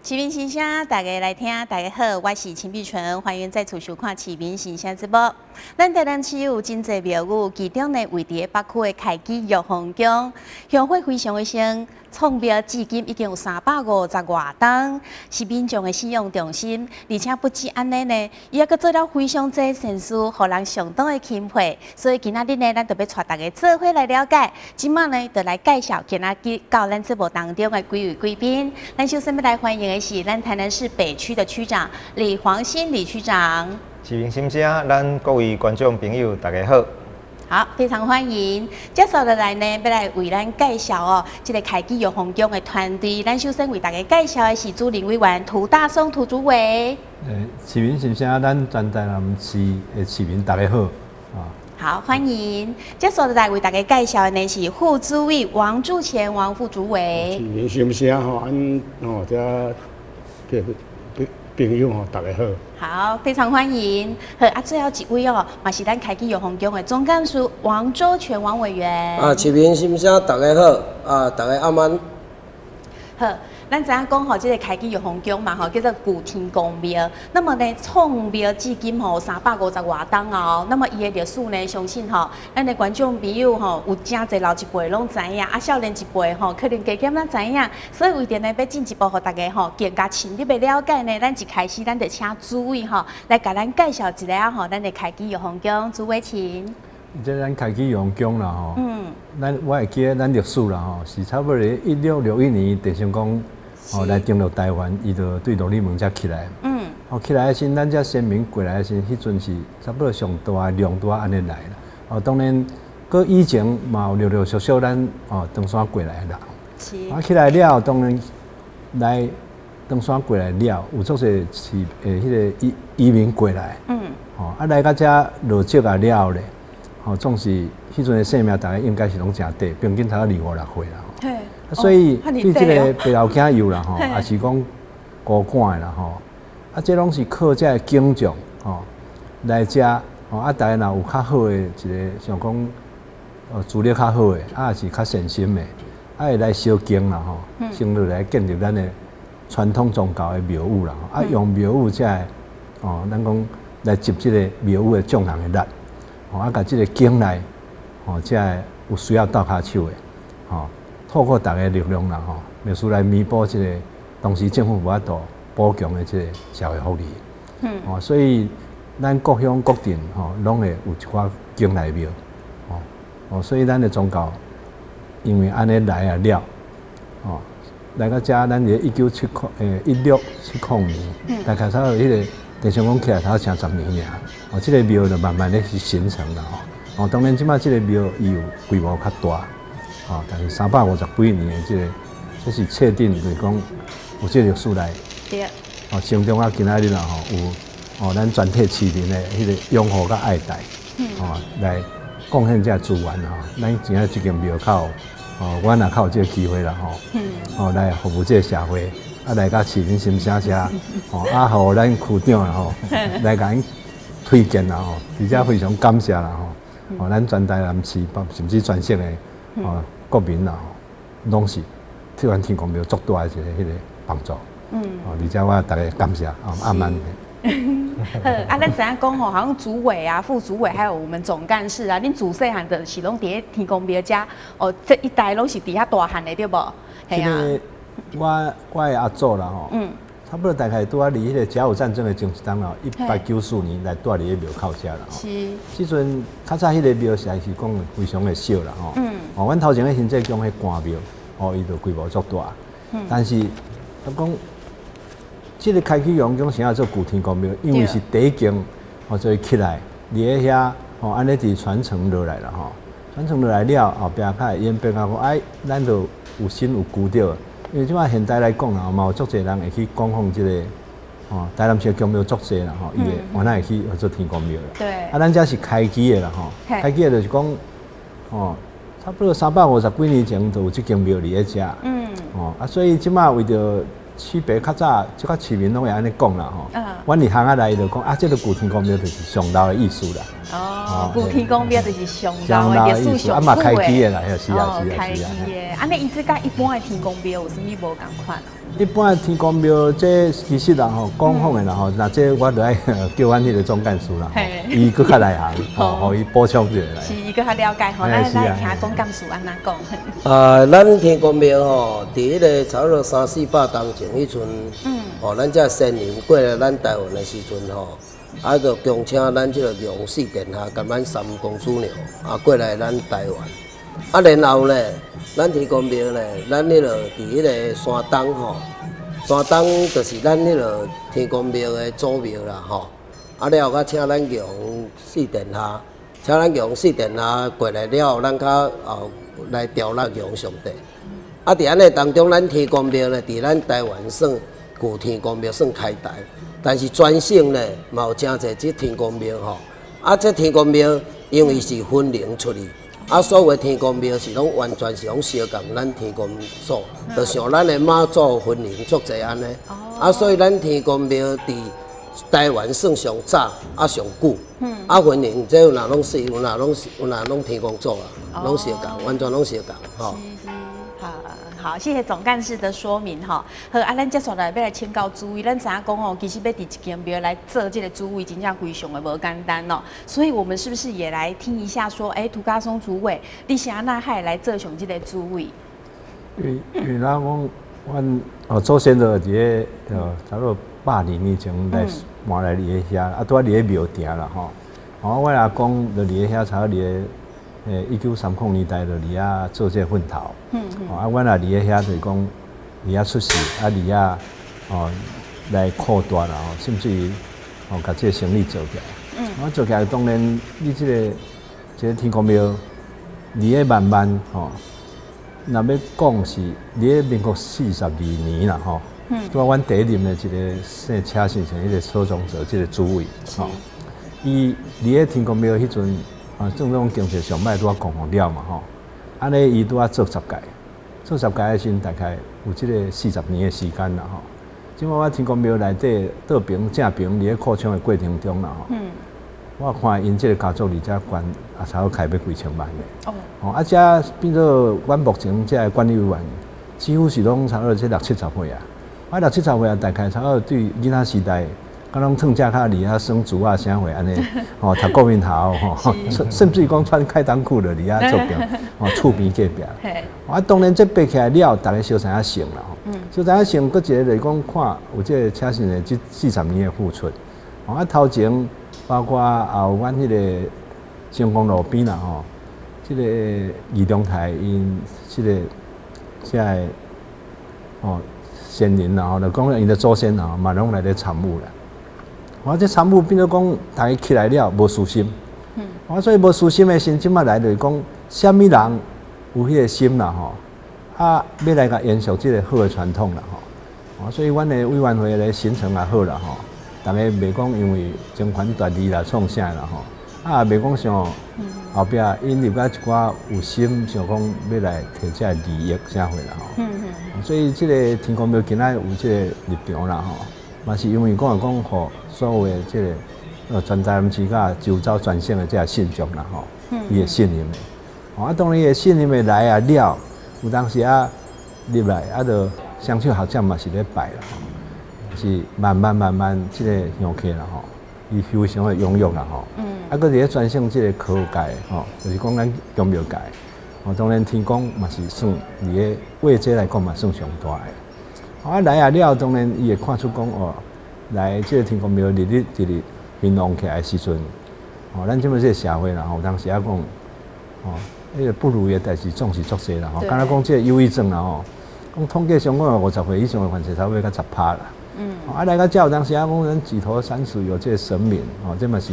市民心聲，大家來聽，大家好，我是陳碧純，歡迎再次收看《市民心聲》節目。咱台南市有真濟廟宇，其中呢位佇北區的開基玉皇宮，香火非常的盛，創廟至今已經有350外冬，是民眾的信仰中心。而且不止按呢呢，伊猶閣做了非常濟善事，予人相當的欽佩。所以今仔日呢，咱就欲帶大家做伙來了解。這馬呢，就來介紹今仔日到咱節目當中的幾位貴賓。咱首先欲來歡迎的是咱台南市北區的區長李黃興李區長。市民心聲，咱各位觀眾朋友，大家好。好，非常歡迎。接續落來呢，欲來為咱介紹哦，這个開基玉皇宮的團隊。咱首先為大家介紹的是主任委員涂大松涂主委。市民心聲，咱全台南市的市民大家好。啊，好，歡迎。接續落來為大家介紹的呢是副主委王柱乾王副主委。市民心聲吼，阮吼遮朋友吼，大家好。好，非常歡迎。好，啊，最後一位哦，嘛是咱開基玉皇宮的總幹事王周全王委員。啊，市民心聲，大家好。啊，大家暗安。好，咱知影講吼，這个開基玉皇宮嘛吼，叫做舊天公廟。那麼呢，創廟至今吼350外冬哦。那麼伊的歷史呢，相信吼，咱的觀眾朋友吼，有誠濟老一輩攏知影，啊，少年一輩吼，可能加減仔知影。所以為著呢，欲進一步予大家吼更加深入的了解呢，咱一開始咱就請主委吼來共咱介紹一下吼，咱的開基玉皇宮，主委請。這咱開基玉皇宮啦吼，咱我會記得咱歷史啦吼，是差不多1661年鄭成功吼來登陸台灣，伊就對鹿耳門才起來。哦，起來的時，咱遮先民過來的時，彼陣是差不多上大的量拄仔按呢來啦。哦，當然，閣以前嘛有陸陸續續咱哦唐山過來的人。啊，起來了，當然來唐山過來了，有足濟是彼个移民過來。吼，啊來到遮落籍啊了咧，吼，總是彼陣的生命，大家應該是攏誠短，平均差不多二五六歲啦。所以對這个白老囝幼啦吼，也是講孤寒的啦吼，啊，這攏是靠這个景象吼來遮吼，啊，大家若有較好的一个，像講資歷較好的，啊，也是較善心的，啊，會來燒經啦吼，先落來建立咱的傳統宗教的廟宇啦，啊，用廟宇這个哦，咱講來集這個廟宇的眾人的力，吼，啊，共這个境內吼，這个有需要鬥跤手的，吼，透過大家力量啦，吼，廟事來彌補這個當時政府無法度補強的這個社會福利。哦，所以咱各鄉各鎮吼，攏會有一寡境內廟，哦，哦，所以咱的宗教因為按呢來啊了，哦，來到遮，咱佇1670年，大概差不多彼个鄭成功起來，差不多成十年爾，哦，這个廟就慢慢咧去形成啦，吼，哦，當然這擺這个廟伊有規模較大。哦，但是350幾年的這个，這是確定就是講有這個歷史來。哦，成長到今仔日啦吼，有哦，咱全體市民的彼個擁護佮愛戴，哦，來貢獻這個資源吼，咱真正這間廟較有，哦，阮也較有這個機會啦吼，哦，來服務這個社會，啊，來佮市民心聲遮，吼，啊，予咱區長啦吼，來共𪜶推薦啦吼，而且非常感謝啦吼，哦，咱全台南市，甚至全省的，哦，國民啦吼，攏是對阮天公廟足大的一个彼个幫助。哦，而且我逐家感謝，哦，暗安。好，啊，咱知影講吼，好像主委啊、副主委，還有我們總幹事啊，恁自細漢就是攏佇咧天公廟遮，哦，這一代攏是佇遐大漢的對無？這个我的阿祖啦吼，差不多大概拄仔佇彼个甲午戰爭的前一冬哦，1894年來蹛佇咧廟口遮啦吼。這陣較早彼个廟實在是講非常的小啦吼。哦，阮頭前咧行政宮彼關廟，哦，伊就規模足大。但是，他講，這个開基玉皇宮啥做舊天公廟，因為是第一間，哦，所以起來，佇咧遐，吼，按呢佇傳承落來啦吼。傳承落來了，後壁較會演變啊，講哎，咱就有新有舊對。因為這擺現代來講啦，嘛有足濟人會去供奉這个，吼，台南市的宮廟足濟啦吼，伊會原來會去號做天公廟啦。啊，咱遮是開基的啦吼，開基的就是講，吼，差不多350幾年前就有這間廟佇咧遮。哦，啊，所以這擺為著區別較早，這個市民攏會按呢講啦吼。阮佇巷仔內就講啊，這个舊天公廟就是上老的意思啦。哦，舊天公廟就是上老的歷史上啊嘛開基的啦，是啊是啊是啊。開基的，按呢伊這佮一般的天公廟有啥物無仝款啊？一般天公廟這其實啦吼，講法的啦吼，若這我就愛叫阮彼個總幹事啦，伊閣較內行，吼，予伊補充一下來。是，伊閣較了解吼，咱來聽總幹事按怎講。啊，咱天公廟吼，佇彼個差不多三四百冬前彼陣，吼，咱這先人過來咱台灣的時陣吼，啊，就恭請咱這個玉皇四殿下佮咱三公主娘啊過來咱台灣。啊，然後呢，咱天公廟呢，咱彼個佇彼個山東吼，山東就是咱彼個天公廟的祖廟啦吼。啊了後，閣請咱玉皇四殿下，請咱玉皇四殿下過來了後，咱較後來調納玉皇上帝。啊，佇按呢當中，咱天公廟呢，佇咱台灣算舊天公廟算開台，但是全省呢，嘛有誠濟這天公廟吼。啊，這天公廟因為是分靈出去。啊，所有天公廟是攏完全是攏相仝咱天公祖，就像咱的媽祖分靈足濟按呢。啊，所以咱天公廟佇台灣算上早，啊上久。啊，分靈這有若攏是有若攏是有若攏天公祖啊，攏相仝，完全攏相仝吼。好，好，謝謝總幹事的說明哈。好，啊，咱接下來欲來請教主委，咱知影講哦，其實欲佇一間廟來做這個主委，真正非常的無簡單哦。所以，我們是不是也來聽一下？說，欸，涂家松主委，你是按怎會來做上這個主委？因為咱講，阮哦祖先就佇咧差不多100年前來搬來佇咧遐，啊，拄仔佇咧廟埕啦吼。哦，阮阿公就佇咧遐，差不多佇咧1930年代就佇遐做這個糞頭。啊，阮也佇咧遐，就是講佇遐出世，啊，佇遐哦來擴大啦吼，甚至於哦，共這個生意做起來。我做起來，當然你這個天公廟佇咧慢慢吼，若欲講是佇咧民國42年啦吼。拄仔阮第一任的一個姓車先生，彼個所長做這個主委吼。伊佇咧天公廟彼陣啊，正當經濟上歹，拄仔共和了嘛吼。按呢，伊拄仔做十屆，做十屆的時陣，大概有這個40年的時間啦吼。這擺我天公廟內底倒爿正爿佇咧擴充的過程中啦吼。我看𪜶這個家族佇遮捐，也差不多開欲幾千萬咧。哦。啊，這變做阮目前這个管理員，幾乎是攏差不多這六七十歲啊。啊，六七十歲啊，大概差不多對囡仔時代，敢攏褪遮跤佇遐耍珠仔啥貨按呢，吼讀國民校吼，甚至於講穿開襠褲就佇遐做兵，吼厝邊隔壁。啊，當然這爬起來了，逐家相知影成啦吼。相知影成，閣一個就是講看有這個車先生這40年的付出。啊，頭前包括也有阮彼個成功路邊啦吼，這個余中泰𪜶這個這个吼先人啦吼，就講𪜶的祖先啦，嘛攏來咧參與啦。我這參與變做講，逐家起來了無私心。我所以無私心的時陣，這擺來就是講，啥物人有彼個心啦吼，啊，欲來共延續這個好的傳統啦吼。所以阮的委員會的形成也好啦吼，逐家袂講因為爭權奪利啦，創啥啦吼，啊，袂講像後壁引入甲一寡有心想講欲來提這個利益啥貨啦吼。所以這個天公廟今仔有這個立場啦吼，嘛是因為講來講，予所有的這個全台灣市佮周遭全省的這個信眾啦吼，伊會信任的。啊，當然伊會信任的來啊了，有當時啊入來啊，就雙手合掌嘛是咧拜啦吼，是慢慢慢慢這個香客啦吼，伊非常的踴躍啦吼。啊，閣佇咧全省這個科學界吼，就是講咱宮廟界，哦，當然天公嘛是算佇咧位階來講嘛算上大的。啊，來啊了，當然伊會看出講哦，來這個天公廟日日日日興旺起來的時陣，哦，咱這擺這個社會啦吼，有當時啊講，哦，彼個不如意的代誌總是足濟啦吼。敢若講這個憂鬱症啦吼，講統計上講有50歲以上的患者差不多到10%啦。啊，來到遮有當時啊講，咱舉頭三尺有這個神明，哦，這嘛是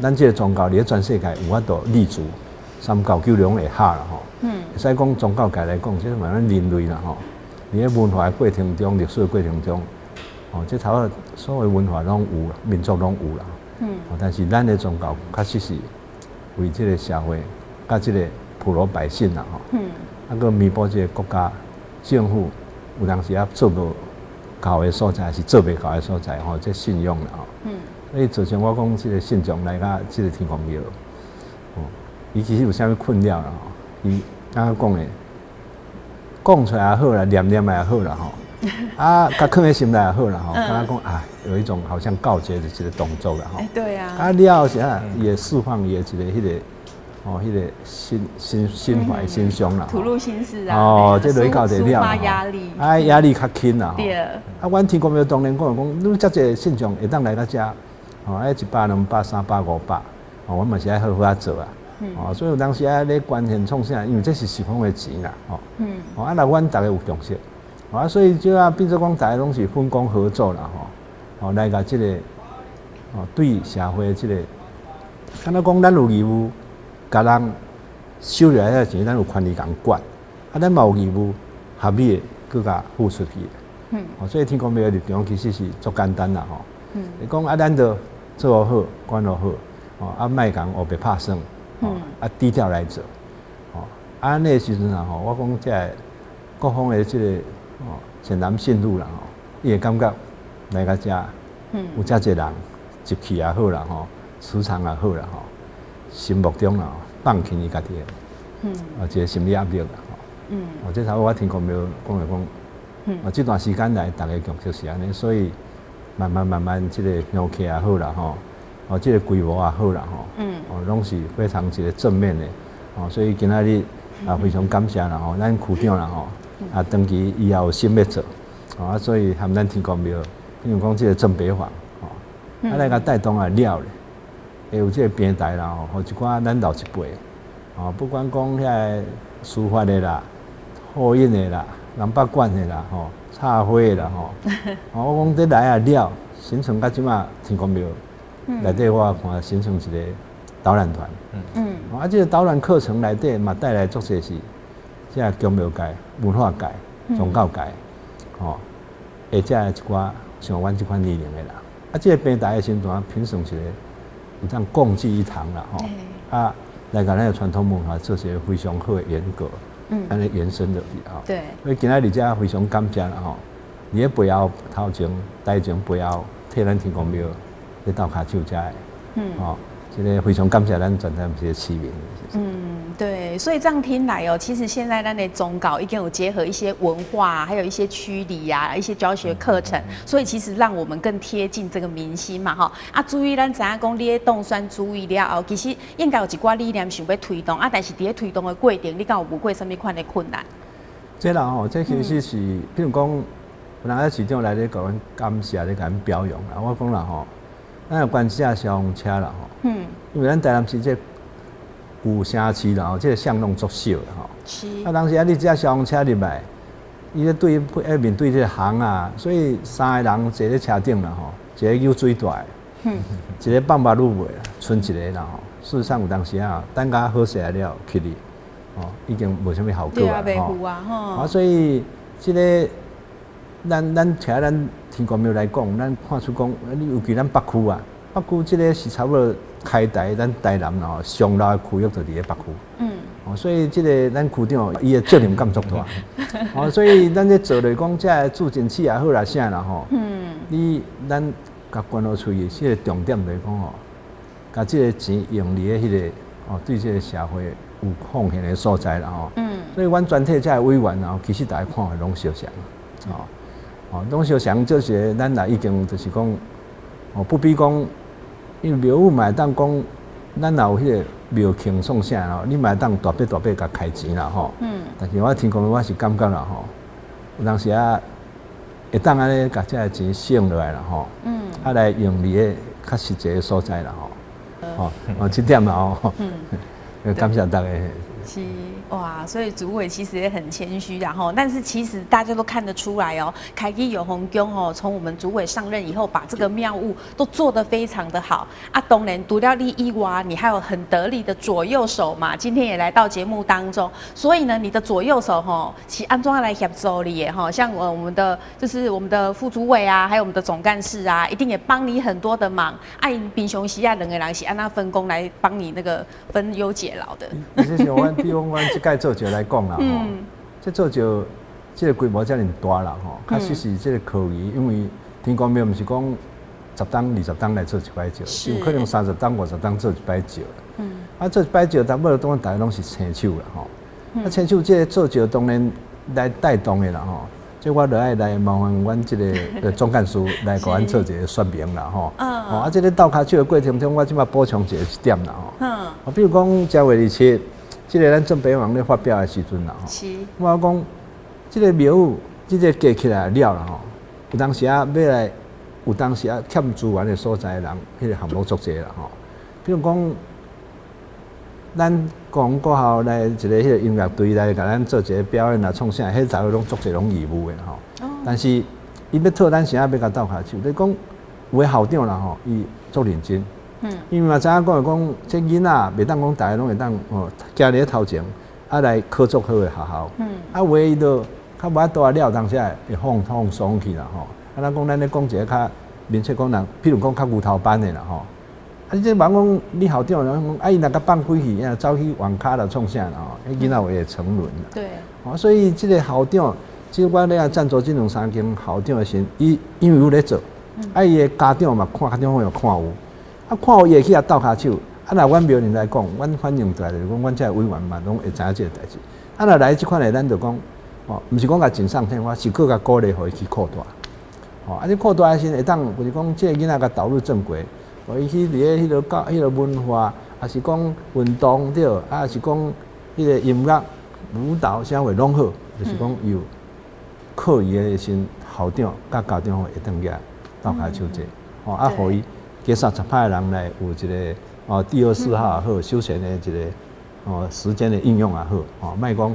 咱這個宗教佇咧全世界有法度立足，三教九流會合啦吼。會使講宗教界來講，這嘛咱人類啦吼，佇咧文化的過程中、歷史的過程中，哦，這差不多所有文化攏有，民族攏有啦。但是咱的宗教確實是為這個社會、佮這個普羅百姓啦吼。啊，閣彌補這個國家政府有當時啊做無夠的所在，是做袂到的所在吼，這信仰啦吼。所以造成我講這個信眾來到這個天公廟，哦，伊其實有啥物困擾啦吼？伊剛剛講的，講出來也好啦，念念也好啦吼。啊，共囥佇心內也好啦吼，敢若講啊，有一種好像告解的這個動作啦吼。對啊。啊了後是啊，伊會釋放伊的一個彼個哦，彼個心懷心胸啦。吐露心事啊。哦，這落去交代了。抒發壓力。啊，壓力較輕啦。對。啊，阮天公廟當然講講，你遮濟信眾會當來到遮，哦，愛一百、兩百、三百、五百，哦，阮嘛是愛好好仔做啊。哦，所以有當時啊咧捐獻創啥，因為這是十方的錢啦，吼。哦，啊，若阮逐家有共識，啊，所以這啊變做講，逐家攏是分工合作啦，吼。哦，來共這個，哦，對社會這個，敢若講咱有義務，共人收入來的錢，咱有權利共管，啊，咱嘛有義務合理的閣共付出去。哦，所以天公廟的立場其實是足簡單啦，吼。你講啊，咱就做好，管好，哦，啊，莫共烏白拍耍。啊，低調來做，哦，啊，那個時陣啊，吼，我講這個各方的這個哦，善男信女啦，吼，伊會感覺來到遮，有遮濟人集氣也好啦，吼，磁場也好啦，吼，心目中啦，放輕伊家己的，啊，一個心理壓力啦，吼，哦，這頭我天公廟講來講，啊，這段時間來，逐家共識是按呢，所以慢慢慢慢，這個香客也好啦，吼。哦，這個規模也好啦，吼，哦，攏是非常一個正面的，哦，所以今仔日啊非常感謝啦，吼，咱區長啦，吼，啊，長期伊也有心欲做，啊，所以含咱天公廟，比如講這個正北房，吼，啊來共帶動來了咧，會有這個平台啦，吼，予一寡咱老一輩，哦，不管講遐個書法的啦、畫印的啦、人捌管的啦，吼，插花的啦，吼，哦，我講這來啊了，形成到這馬天公廟內底我看形成一個導覽團，啊，這個導覽課程內底嘛帶來足濟是，這個宮廟界、文化界、宗教界，吼，或者一寡像阮這款年齡的人，啊，這個平台的時陣評審一個有當共濟一堂啦，吼，啊，來共咱的傳統文化做一個非常好的沿革，按呢延伸落去吼。所以今仔日遮非常感謝啦，吼，佇咧背後頭前、台前背後替咱天公廟咧鬥跤手遮的，吼，這個非常感謝咱全台這個市民。嗯，對，所以這樣聽來哦，其實現在咱的宗教已經有結合一些文化，還有一些區里啊，一些教學課程，所以其實讓我們更貼近這個民心嘛，吼。啊，至於咱知影講你咧當選主委了後，其實應該有一寡理念想欲推動啊，但是佇咧推動的過程，你敢有遇過啥物款的困難？這啦吼，這其實是，比如講，有人喺市長來咧共阮感謝咧，共阮表揚啦。我講啦吼，咱有關係消防車啦吼，因為咱台南市這舊城市啦吼，這個巷弄足小啦吼。啊，當時啊，你這消防車入來，伊咧對面對這個巷啊，所以三個人坐咧車頂啦吼，一個搝水袋，一個放目女袂啦，賰一個啦吼。事實上有當時啊，等甲好勢了去哩，哦，已經無啥物效果啊吼。啊，所以這個咱徛咱天公廟來講，咱看出講，你尤其咱北區啊，北區這個是差不多開台咱台南吼上老的區域就佇咧北區。哦，所以這個咱區長伊的責任感足大。哦，所以咱咧做來講，這個助陣器也好啦，啥啦吼。你咱共捐予出去，這個重點來講吼，共這個錢用佇咧彼個哦，對這個社會有貢獻的所在啦吼。所以阮全體這個委員哦，其實逐家看法攏相像，哦，哦，攏相像，就是咱也已經就是講，哦，不必講，因為廟宇嘛會當講，咱若有彼個廟慶創啥咯，你嘛會當大筆大筆共開錢啦吼。但是我聽講，我是感覺啦吼，有當時啊，會當按呢共這個錢省落來啦吼。啊，來用佇咧較實際的所在啦吼。哦，哦，這點啦吼。感謝大家。是哇，所以主委其實也很謙虛，然後，但是其實大家都看得出來哦，開基玉皇宮哦，從我們主委上任以後，把這個廟務都做得非常的好啊。當然，除了你以外，你還有很得力的左右手嘛。今天也來到節目當中，所以呢，你的左右手吼是按怎來協助你的吼，像我們的就是我們的副主委啊，還有我們的總幹事啊，一定也幫你很多的忙。啊，平常時啊，兩個人是按怎分工來幫你那個分憂解勞的。比如講，阮這屆做醮來講啦，吼，這做醮這個規模遮爾大啦，吼，確實是這個可疑，因為天公廟毋是講十冬、二十冬來做一擺醮，有可能30冬、50冬做一擺醮。啊，做一擺醮，差不多當逐家攏是青手啦，吼。啊，青手這個做醮當然來帶動的啦，吼。這我就愛來麻煩阮這个總幹事來共阮做一个說明啦吼。哦，啊，這个鬥跤手的過程中，我這擺補充一个點啦吼。哦，比如講正月27，這个咱鄭北王咧發表的時陣啦吼。我講這个廟宇，這个加起來了啦吼，有當時啊欲來，有當時啊欠資源的所在的人，彼个項目足濟啦吼。比如講，咱講國校來一个彼个音樂隊來共咱做一个表演啊，創啥？彼逐个攏足濟攏義務的吼。但是伊欲討咱啥欲共鬥跤手，你講有的校長啦吼，伊足認真。因為嘛知影講講，這囡仔袂當講逐个攏會當哦，行佇咧頭前，啊來考足好的學校。啊有的伊就較無法度啊了，當時會放放鬆去啦吼。啊，咱講咱咧講一个較明確講人，譬如講較牛頭班的啦吼。啊，你這茫講你校長人講，啊伊若共放開去，啊走去網咖啦創啥啦吼，彼囡仔會沉淪啦。哦，所以這个校長，這我咧啊贊助這兩三間校長的時，伊因為有咧做，啊伊的家長嘛看，家長會有看有，啊看有伊會去遐鬥跤手，啊若阮廟人來講，阮反應出來就是講，阮這个委員嘛攏會知影這个代誌。啊若來這款的，咱就講，哦，毋是講共錦上添花，是閣共鼓勵予伊去擴大。哦，啊你擴大的時陣會當，就是講這个囡仔共導入正軌。哦，伊去佇咧彼个教、彼个文化，抑是講運動對，啊是講彼个音樂、舞蹈啥貨攏好，就是講有課餘的時校長佮家長會當來鬥跤手者，哦啊，予伊加30%的人來有一个哦第二嗜好也好，休閒的一个哦時間的應用也好，哦，莫講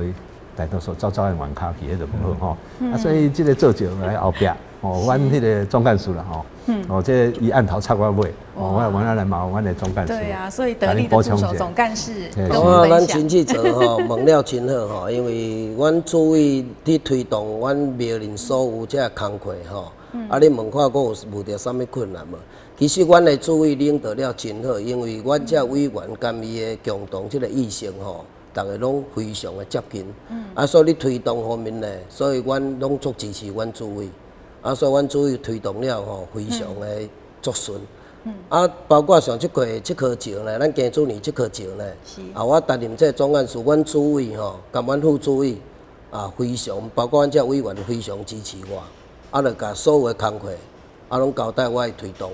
予伊大多數走走去網咖去，彼就無好吼。啊，所以這个做就來後壁，哦，阮彼个總幹事啦吼。哦，這个伊按頭插我尾，哦，我阮來麻煩阮的總幹事。對啊，所以得力的助手總幹事跟我們咱親戚做吼，問了真好吼，因為阮主委佇推動阮廟裡所有這个工課吼，啊，你問看閣有遇著啥物困難無？其實阮的主委領導了真好，因為阮這委員佮伊的共同這个意識吼，逐个攏非常的接近。啊，所以咧推動方面呢，所以阮攏足支持阮主委。啊，所以阮主委推動了吼，非常的足順。啊，包括上這塊這棵石呢，咱庚子年這棵石呢，啊，我擔任這個總幹事，阮主委吼，佮阮副主委啊，非常包括阮這委員非常支持我，啊，就共所有的工課啊，攏交代我去推動。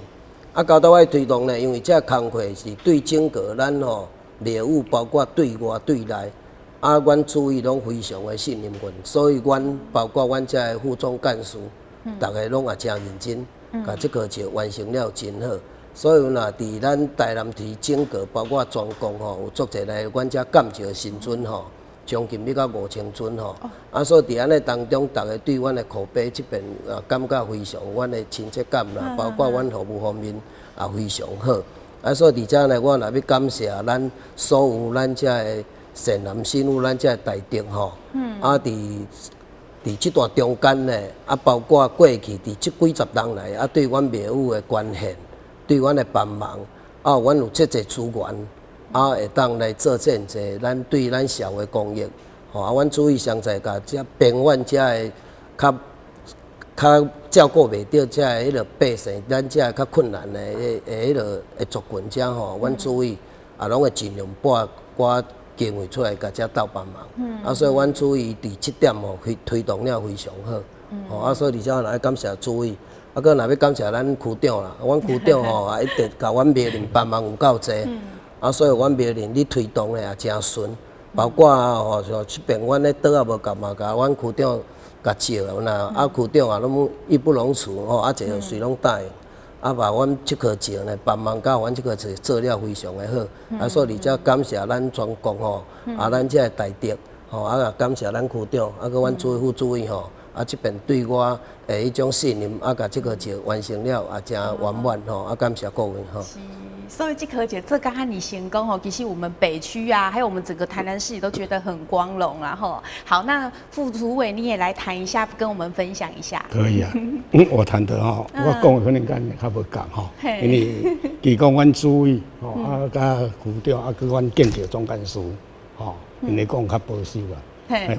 啊，交代我去推動呢，因為這個工課是對整個咱吼廟宇，包括對外對內，啊，阮主委攏非常的信任阮，所以阮包括阮這个副總幹事。逐个攏也誠認真，共這個就完成了真好。所以若佇咱台南市整個，包括全國吼，有足濟來阮遮鑑石神尊吼，將近欲到5000尊吼。啊，所以佇按呢當中，逐个對阮的口碑這邊啊，感覺非常，阮的親切感啦，包括阮服務方面也非常好。啊，所以佇遮呢，我若欲感謝咱所有咱遮的善男信女，咱遮的大德吼。啊，佇這段中間呢，啊，包括過去佇這幾十年來，啊，對阮廟宇的關獻，對阮的幫忙，啊，阮有這濟資源，啊，會當來做這濟咱對咱社會公益，吼，啊，阮主委上濟共遮邊遠遮的較較照顧袂著遮的彼个百姓，咱遮較困難的的彼个的族群遮吼，阮主委也攏會盡量撥寡經費出來，共遮鬥幫忙。啊，所以阮主委佇這點吼，推推動了非常好。吼，啊，所以佇遮若欲感謝主委，啊，閣若欲感謝咱區長啦，阮區長吼也一直共阮廟裡幫忙有夠濟。啊，所以阮廟裡咧推動的也誠順，包括吼像這邊阮咧桌仔無夠嘛，共阮區長共借啦，啊，區長也攏義不容辭吼，啊，這隨攏答應。啊，把阮這棵石呢幫忙，共阮這棵石做了非常的好，啊，所以佇遮感謝咱全國吼，啊，咱這个大德吼，啊，感謝咱區長，啊，閣阮主委副主委吼，啊，這邊對我的彼種信任，啊，共這棵石完成了也誠圓滿吼，啊，感謝各位吼。所以這棵石做甲遮爾成功吼，其實我們北區啊，還有我們整個台南市都覺得很光榮啦吼。好，那副主委你也來談一下，跟我們分享一下。可以啊，我談的吼，我講的可能佮𪜶較無仝吼，因為其講阮主委吼，啊，佮區長啊，閣阮建橋總幹事吼，𪜶咧講較保守啦。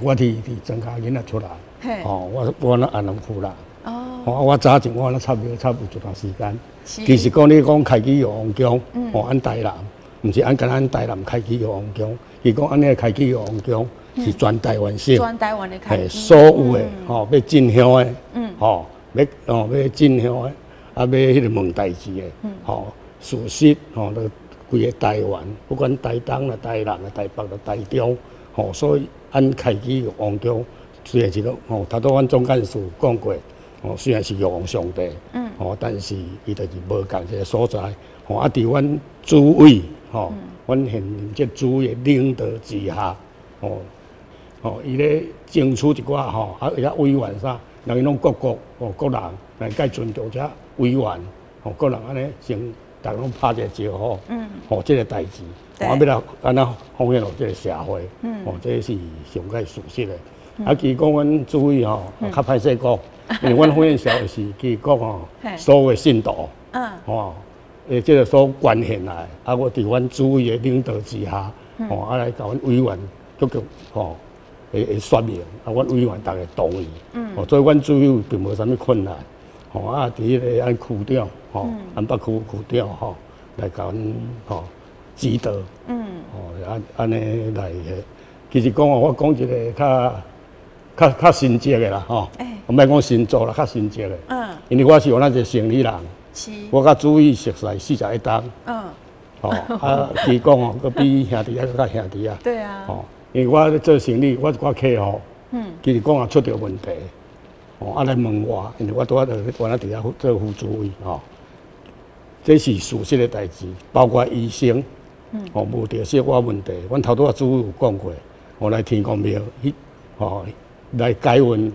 我佇莊跤囡仔出來，吼，我那安南區啦。哦，我早前我那插廟插有一段時間。其實講你講開基藥王宮，哦，按台南，毋是按干焦按台南開基藥王宮，伊講按呢開基藥王宮，是全台灣省，全台灣的開所有的吼欲進香的，吼欲吼欲進香的，啊欲彼个問代誌的，吼事實吼，就規个台灣，不管台東啦、台南啦、台北啦、台中，吼，所以按開基玉皇宮，雖然是講吼，頭拄阮總幹事講過，吼，雖然是玉皇上帝，吼，但是伊就是無仝一个所在，吼，啊，佇阮主委，吼，阮現任這主委的領導之下，吼，吼，伊咧爭取一寡吼，啊，遐委員啥，人𪜶攏各國吼，各人來共尊重這委員，吼，各人按呢先，逐家攏拍一个招呼，吼，這个代誌，啊，欲來按怎奉獻予這个社會，吼，這是上蓋事實的。啊，其實講阮主委吼，較歹勢講，因為阮奉獻社會是其實講吼，所有的信徒，吼，這个所捐獻來，啊，我佇阮主委的領導之下，吼，啊來共阮委員積極吼，會說明，啊，阮委員逐家同意，吼，所以阮主委並無啥物困難，吼，啊，佇彼个按區長，吼，按北區區長吼，來共阮吼指導，吼，按按呢來。其實講哦，我講一个較實際的啦，吼，我莫講神助啦，較實際的，因為我是予咱一个生理人，我佮主委熟似41冬，吼，啊，其實講哦，閣比兄弟還閣較兄弟啊，吼，因為我咧做生理，我一寡客戶，其實講也出著問題，吼，啊來問我，因為我拄仔就原來佇遐做副主委，吼，這是事實的代誌，包括醫生，吼，無著小可問題，阮頭拄仔主委有講過，吼，來天公廟，彼，吼，來解運，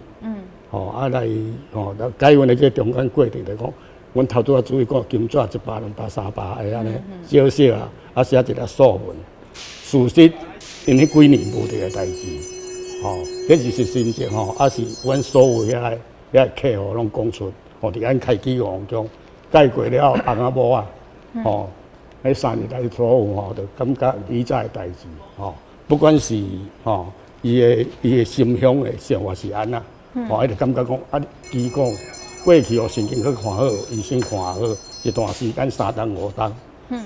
吼，啊來，吼，解運的這個中間過程來講，阮頭拄仔主委講金紙一百、兩百、三百的按呢，少少啊，啊寫一个素文，事實𪜶彼幾年無這个代誌，吼，這是實心情吼，啊是阮所有遐个遐个客戶攏講出，吼，佇咱開基玉皇宮解過了後，翁仔某啊，吼，彼三日內所有吼，就感覺以早的代誌，吼，不管是吼。伊的心胸的生活是按怎，吼，伊就感覺講啊，其實講過去予神經去看好，醫生看好一段時間三冬五冬，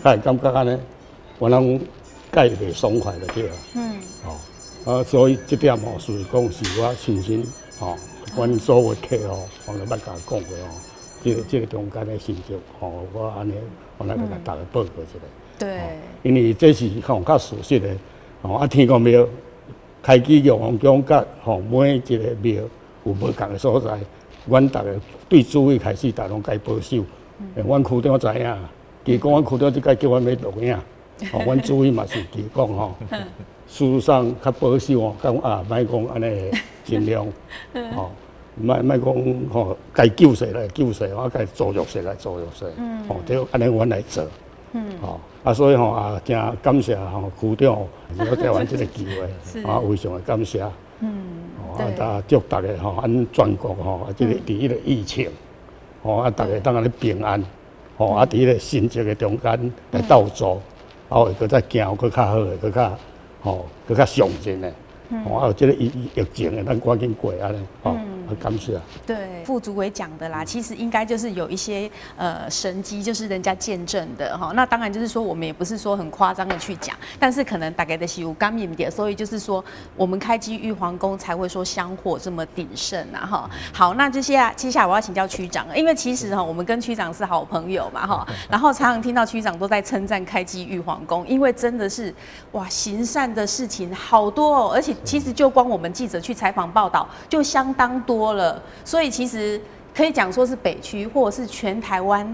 才會感覺按呢，原來蓋袂爽快就對了。吼，啊，所以這點吼，是講是我親身吼，阮所有客戶，我都捌共講過吼，這個中間的成就吼，我按呢，我來共大家報告一下。因為這是吼較事實的，吼啊，天公廟。開基玉皇宮佮吼每一个廟有無仝的所在，阮逐家對主委開始，逐家攏共保守。阮區長知影，其實講阮區長這擺叫阮欲錄影，吼，阮主委嘛是其實講吼，事實上較保守吼，講啊，莫講按呢盡量，吼，莫莫講吼，該救誰來救誰，啊，該做弱勢來做弱勢，吼，這按呢阮來做。吼，啊，所以吼啊，真感謝吼區長，予台灣這個機會，啊，非常的感謝。啊，祝大家吼，按全國吼，啊，這個佇彼個疫情，吼啊，逐家當按呢平安，吼啊，佇彼個神蹟的中間來鬥做，啊，會閣再行閣較好的，閣較吼，閣較上進的。吼啊，這個疫情的，咱趕緊過按呢，吼。感謝。對，副主委講的啦，其實應該就是有一些神蹟，就是人家見證的哈。那當然就是說，我們也不是說很誇張的去講，但是可能大概的是有感應的，所以就是說，我們開基玉皇宮才會說香火這麼鼎盛啊哈。好，那這些啊，接下來我要請教區長，因為其實哈，我們跟區長是好朋友嘛哈，然後常常聽到區長都在稱讚開基玉皇宮，因為真的是哇，行善的事情好多哦，而且其實就光我們記者去採訪報道就相當多了，所以其實可以講說是北區或者是全台灣，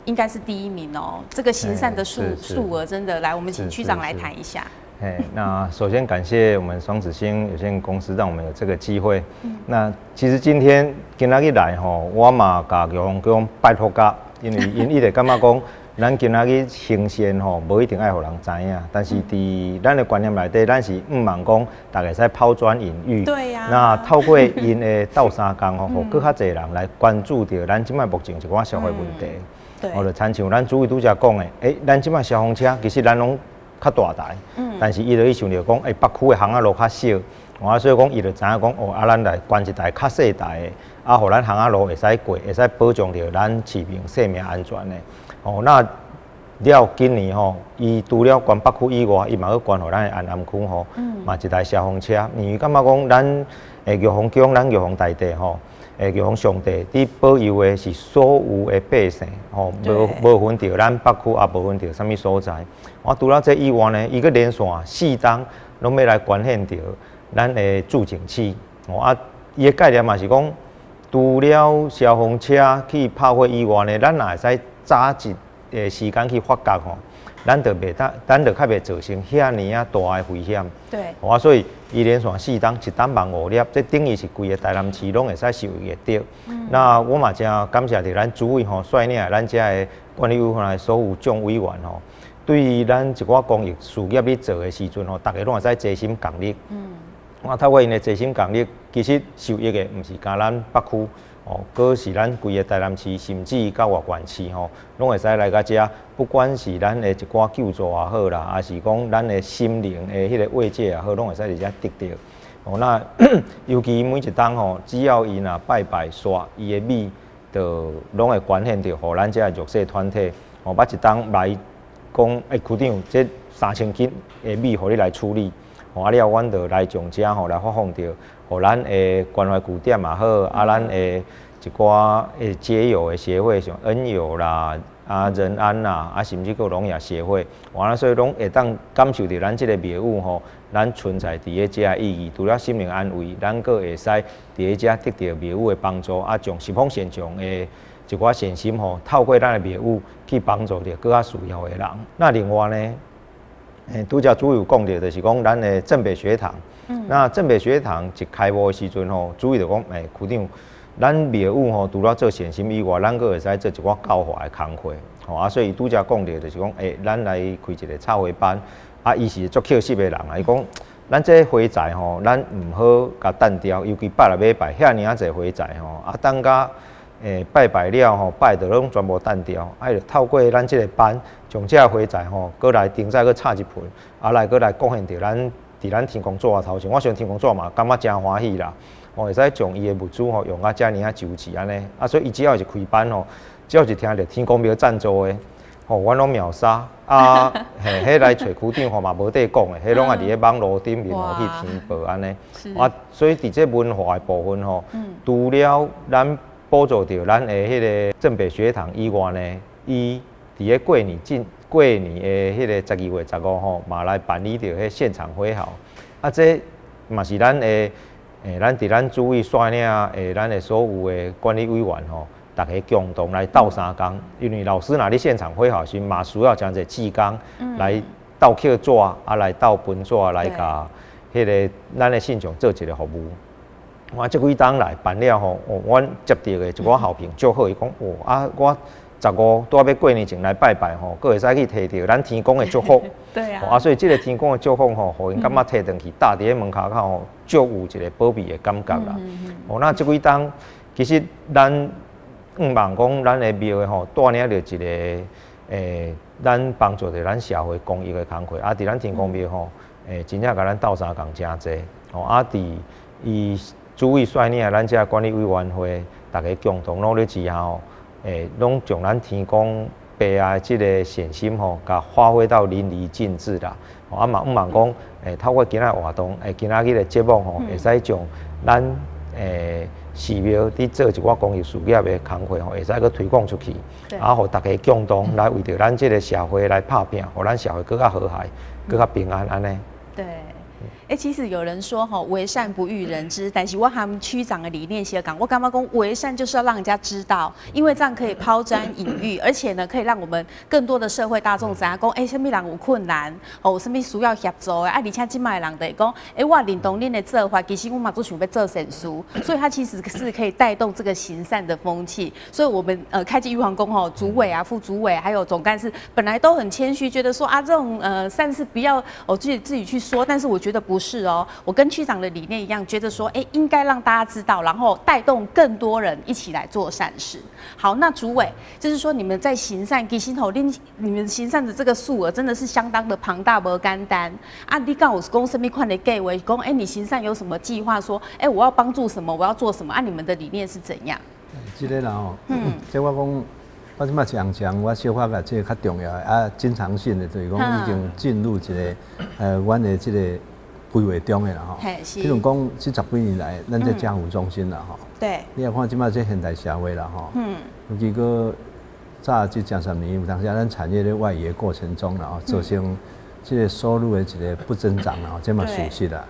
應該是第一名哦。這個行善的數額真的，來，我們請區長來談一下。哎，那首先感謝我們雙子星有限公司，讓我們有這個機會。那其實今天今仔日來吼，我嘛共玉皇宮拜託甲，因為𪜶一直感覺講，咱今仔日行善吼，無一定愛予人知影，但是佇咱的觀念內底，咱是向望講，逐家會使拋磚引玉。對呀。那透過𪜶的鬥相共吼，予閣較濟人來關注著咱這擺目前一寡社會問題。哦，就親像咱主委拄才講的，咱這擺消防車其實咱攏較大台，但是伊就去想著講，北區的巷仔路較小，啊，所以講伊就知影講，哦，啊，咱來捐一台較細台的，啊，予咱巷仔路會使過，會使保障著咱市民生命安全的。哦，那了今年吼，伊除了捐北區以外，伊嘛閣捐予咱的安南區吼，嘛一台消防車。因為感覺講咱的玉皇宮，咱玉皇大帝吼，玉皇上帝佇保佑的是所有的百姓吼，無無分著咱北區，也無分著啥物所在。我除了這以外呢，伊閣連續四冬攏欲來捐獻著咱的住警器。哦啊，伊的概念嘛是講，除了消防車去拍火以外呢，咱若會使早一個時間去發覺吼，咱就袂當，咱就較袂造成遐爾仔大的危險。啊，所以伊連續四冬，一冬萬五粒，這等於是規个台南市攏會使受益會著。那我嘛誠感謝著咱主委吼，率領咱遮的管理委員會所有眾委員吼，對於咱一寡公益事業咧做的時陣吼，逐家攏會使齊心仝力。我透過𪜶的齊心仝力，其實受益的毋是干咱北區。哦，閣是咱規个台南市，甚至到外縣市吼，攏會使來到遮。不管是咱的一寡救助也好啦，抑是講咱的心靈的彼个慰藉也好，攏會使佇遮得著。哦，那尤其每一冬吼，只要伊若拜拜煞，伊的米就攏會捐獻著，予咱遮弱勢團體。哦，捌一冬來講，欸，區長，這3000斤的米，予你來處理。哦，啊了，阮就來將遮吼來發放著，予咱的關懷據點也好，啊，咱的一寡的街友的協會，像恩友啦、啊仁安啦，啊甚至閣聾啞協會，完了所以攏會當感受著咱這個廟宇吼，咱存在佇咧遮的意義，除了心靈安慰，咱閣會使佇咧遮得著廟宇的幫助，啊，將十方善眾的一寡善心吼，透過咱的廟宇去幫助著閣較需要的人。那另外呢，拄才主委有講著，就是講咱的正北學堂。那正北學堂一開幕的時陣吼，主委就講，欸，區長，咱廟宇吼，除了做善心以外，咱閣會使做一寡教化的工課。吼啊，所以拄才講著就是講，欸，咱來開一個插花班。啊，伊是足克實的人啊，伊講，咱這花材吼，咱毋好共擲掉，尤其拜六禮拜遐爾仔濟花材吼，啊，等甲拜拜了吼，拜著攏全部擲掉，啊，就透過咱這個班，將這花材吼，閣來頂再閣插一盆，啊，來閣來貢獻著咱佇咱天公祖仔頭前，我相信天公祖嘛感覺誠歡喜啦，哦，會使將伊的物資吼用甲遮爾仔周齊按呢，啊，所以伊只要是開班吼，只要是聽著天公廟贊助的，吼，阮攏秒殺啊，嘿，彼來揣區長吼嘛無得講的，彼攏也佇咧網路頂面吼去填報按呢，啊，所以佇這文化的部分吼，除了咱補助著咱的彼个正北學堂以外呢，伊佇咧過年進過年的彼个12月15吼，嘛來辦理著彼現場揮毫，啊，這嘛是咱的，咱佇咱主委率領的咱的所有的管理委員吼，逐家共同來鬥相共，因為老師若咧現場揮毫時，嘛需要誠濟志工來鬥刻紙，啊來鬥分紙來共彼个咱的信眾做一个服務。我這幾冬來辦了吼，哦，阮接著的一寡好評足好，伊講哦啊，我15拄仔欲過年前來拜拜吼，閣會使去提著咱天公的祝福。啊，所以這个天公的祝福吼，予𪜶感覺提轉去搭佇咧門跤口吼，足有一個保庇的感覺啦。哦，那這幾冬其實咱向望講，咱的廟的吼，帶領著一个咱幫助著咱社會公益的工課。啊，佇咱天公廟吼，真正共咱鬥相共誠濟。吼，啊，佇伊主委率領咱這管理委員會，逐家共同努力之下吼，攏將咱天公伯仔這个善心吼，共發揮到淋漓盡致啦。啊嘛，向望講，透過今仔活動，今仔日的節目吼，會使將咱寺廟佇做一寡公益事業的工課吼，會使閣推廣出去，啊，予逐家共同來為著咱這个社會來拍拚，予咱社會閣較和諧，閣較平安按呢。對。欸，其實有人說吼，為善不欲人知，但是我和區長的理念相仝，我感覺講為善就是要讓人家知道，因為這樣可以拋磚引玉，而且呢，可以讓我們更多的社會大眾知影講，欸，啥物人有困難，哦，啥物需要協助的，啊，而且這擺的人就會講，欸，我認同恁的做法，其實我嘛足想欲做善事，所以它其實是可以帶動這個行善的風氣。所以，我們開濟玉皇宮吼，主委啊、副主委還有總幹事，本來都很謙虛，覺得說啊，這種善事不要我自己去說，但是我覺得不是哦，我跟區長的理念一樣，覺得說，哎，應該讓大家知道，然後帶動更多人一起來做善事。好，那主委就是說，你們在行善，其實吼，你們行善的這個數額真的是相當的龐大，無簡單啊！你敢有講啥物款的計劃？講，哎，你行善有什麼計劃？說，哎，我要幫助什麼？我要做什麼？啊，你們的理念是怎樣？這個啦吼，這我講，我這擺講講，我小可共這個較重要的啊，經常性的，就是講已經進入一個阮的這個規劃中的啦吼。譬如講，這十幾年來，咱這家扶中心啦吼。你也看這擺這現代社會啦吼。尤其閣早這幾十年，有當時咱產業咧外移的過程中啦吼，造成這個收入的一個不增長啦，這嘛事實啦。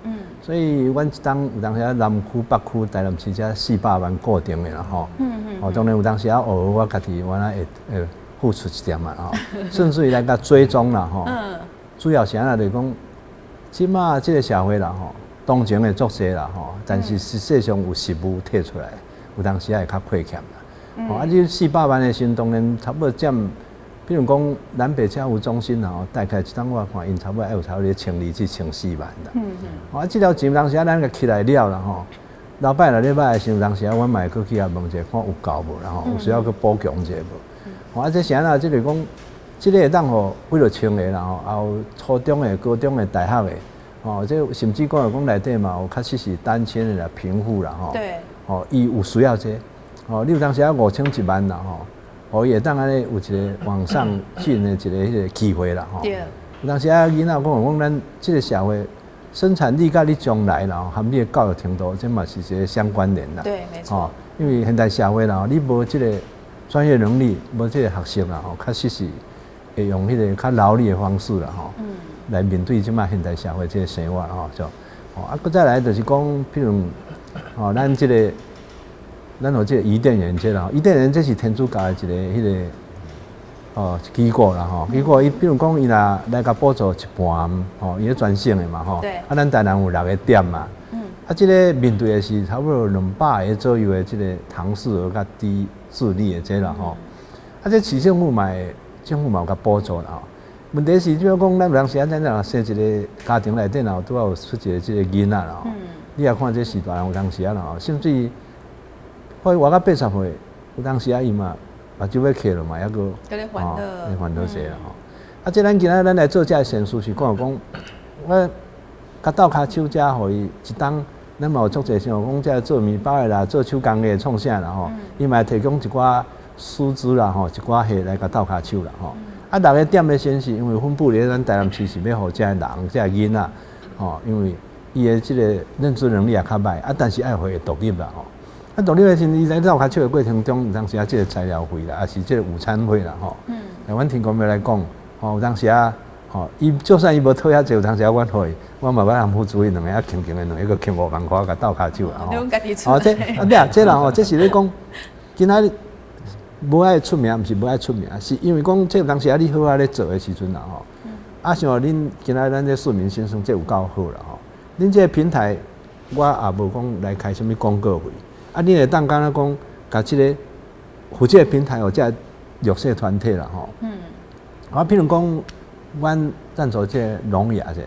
所以，阮當有當時南區、北區、台南市遮400萬固定的啦吼。哦，當然有當時啊，偶爾我家己我會會付出一點嘛吼，甚至於來共追蹤啦吼。主要是按怎就是講，這馬這個社會啦吼，當前的足濟啦吼，但是實際上有實務提出來，有當時也會較虧欠啦。哦，啊，這四百萬的時陣，當然差不多佔，比如講南北家扶中心吼，大概一冬我看𪜶差不多愛有差不多1200至1400萬啦。啊，這條錢當時啊，咱共起來了啦吼。老擺若禮拜的時陣，當時啊，阮嘛會閣去遐問一下，看有夠無啦吼，有需要閣補強一下無？啊，這是按怎？這就是講，這個會當予幾落千個啦吼，也有初中的、高中的、大學的，吼，這甚至講講內底嘛有確實是單親的啦、貧戶啦吼。吼，伊有需要這個，吼，你有當時啊5000、1萬啦吼，予伊會當按呢有一個往上進的一個彼個機會啦吼。有當時啊，囡仔講講咱這個社會生產力佮你將來啦，含你的教育程度，這嘛是一個相關聯啦。對，沒錯。因為現代社會啦，你無這個專業能力，無這個學識啦，吼，確實是會用彼個較勞力的方式啦，吼，來面對這馬現代社會這個生活吼，就，啊，閣再來就是講，譬如，吼，咱這個，咱有這個伊甸園這啦，伊甸園這是天主教的一個彼個。哦，機構啦吼，機構伊比如講伊若來共補助一半，吼，伊咧全省的嘛吼，啊，咱台南有六個點嘛，啊，這個面對的是差不多200個左右的這個唐氏兒較低智力的這啦吼，啊，這市政府嘛會，政府嘛有共補助啦吼。問題是，比如講，咱有當時啊，咱若生一個家庭內底，若有拄好有出一個這個囡仔啦吼，你也看這是大人有當時啊啦吼，甚至於會活到80歲，有當時啊，伊嘛。目睭欲瞌了嘛，猶閣吼，咧煩惱勢啦吼。啊，這咱今仔咱來做這个善事是講講，我共鬥跤手遮，予伊一冬，咱嘛有足濟像講這做麵包的啦，做手工的創啥啦吼，伊嘛會提供一寡師資啦吼，一寡貨來共鬥跤手啦吼。啊，六個點的先是因為分布佇咱台南市是欲予這个人，這个囡仔吼，因為伊的這個認知能力也較䆀，啊，但是愛予伊獨立啦吼。啊，獨立的時陣，伊在鬥跤手的過程中，有當時啊，這個材料費啦，抑是這個午餐費啦，吼。阮天公廟來講，吼，有當時啊，吼，伊就算伊無討遐濟，有當時啊，阮予伊，我嘛欲付主意兩個啊，輕輕的兩個閣輕5萬塊，共鬥跤手啦，吼。哦，這啊，對啊，這人吼，這是咧講，今仔日無愛出名，毋是無愛出名，是因為講這有當時啊，你好好咧做的時陣啦，吼。啊，像恁今仔咱這市民先生，這有夠好啦，吼。恁這個平台，我也無講來開啥物廣告費。啊，你會當敢若講，共這個負這個平台予這弱勢團體啦吼。啊，譬如講，阮贊助這個聾啞者，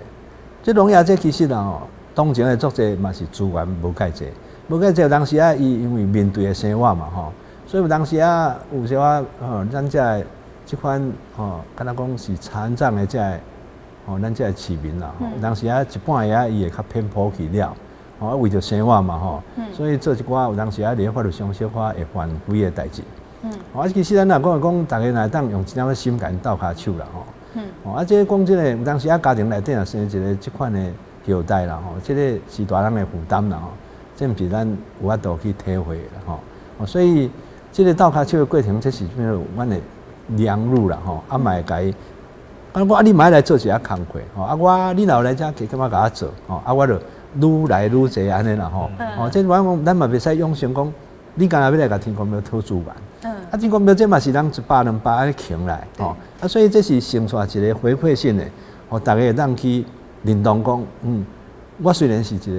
這聾啞者其實啦吼，當前的足濟嘛是資源無蓋濟，無蓋濟有當時啊，伊因為面對的生活嘛吼，所以有當時啊，有小可吼，咱這個這款吼，敢若講是殘障的這個吼，咱這個市民啦，有當時啊，一半仔伊會較偏頗去了。吼，啊為著生活嘛吼，所以做一寡有當時啊，佇法律上小可會犯規的代誌。啊，其實咱若講講，逐个若會當用一點仔心共𪜶鬥跤手啦吼。啊，這個講真的，有當時啊，家庭內底若生一個這款的後代啦吼，這個是大人的負擔啦吼，這毋是咱有法度去體會的啦吼。所以這個鬥跤手的過程，這是啥物？阮的良路啦吼，啊嘛會共伊。啊，我啊，你嘛愛來做一下工課吼，啊，我你若有來遮加減仔共我做吼，啊，我就愈來愈濟按呢啦吼。哦，這我講，咱嘛袂使養成講，你敢若欲來共天公廟討資源。啊，天公廟這嘛是人一百兩百按呢囥來吼，啊，所以這是成帶一個回饋性的，予逐家會當去認同講，我雖然是一個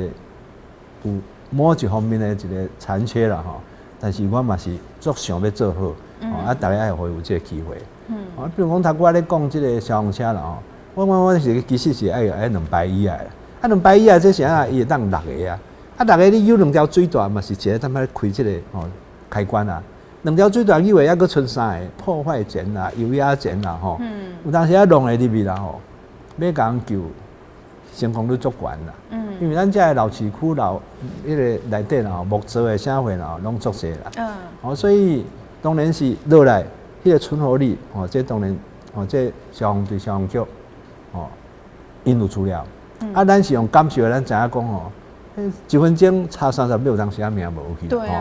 有某一方面的一個殘缺啦吼，但是我嘛是足想欲做好，啊，逐家愛予伊有這個機會。啊，比如講，頭拄仔咧講這個消防車啦吼，我是其實是愛愛兩排椅仔的，啊，兩排椅仔這是按怎？伊會當六個啊，啊，六個你有兩條水帶嘛，是一個踮遐開這個吼開關啊，兩條水帶以為猶閣賰三個破壞錢啦、油壓錢啦吼，有當時啊弄會入去啦吼，欲共人救成功率足懸啦，因為咱這个老市區老彼個內底啦吼，木造的啥貨啦，攏足濟啦，哦，所以當然是落來。彼个存活率，吼，這當然，吼，這消防隊、消防局，吼，𪜶有資料。啊，咱是用感受的，咱知影講吼，一分鐘差30秒，當時仔命無去。對啊。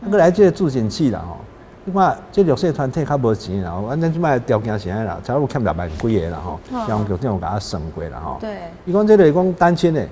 啊，閣來這個注診器啦，吼，你看這弱勢團體較無錢啦，咱這擺條件是按呢啦，差不多欠6萬幾个啦，吼，消防局長有共我算過啦，吼。伊講這個講單親的、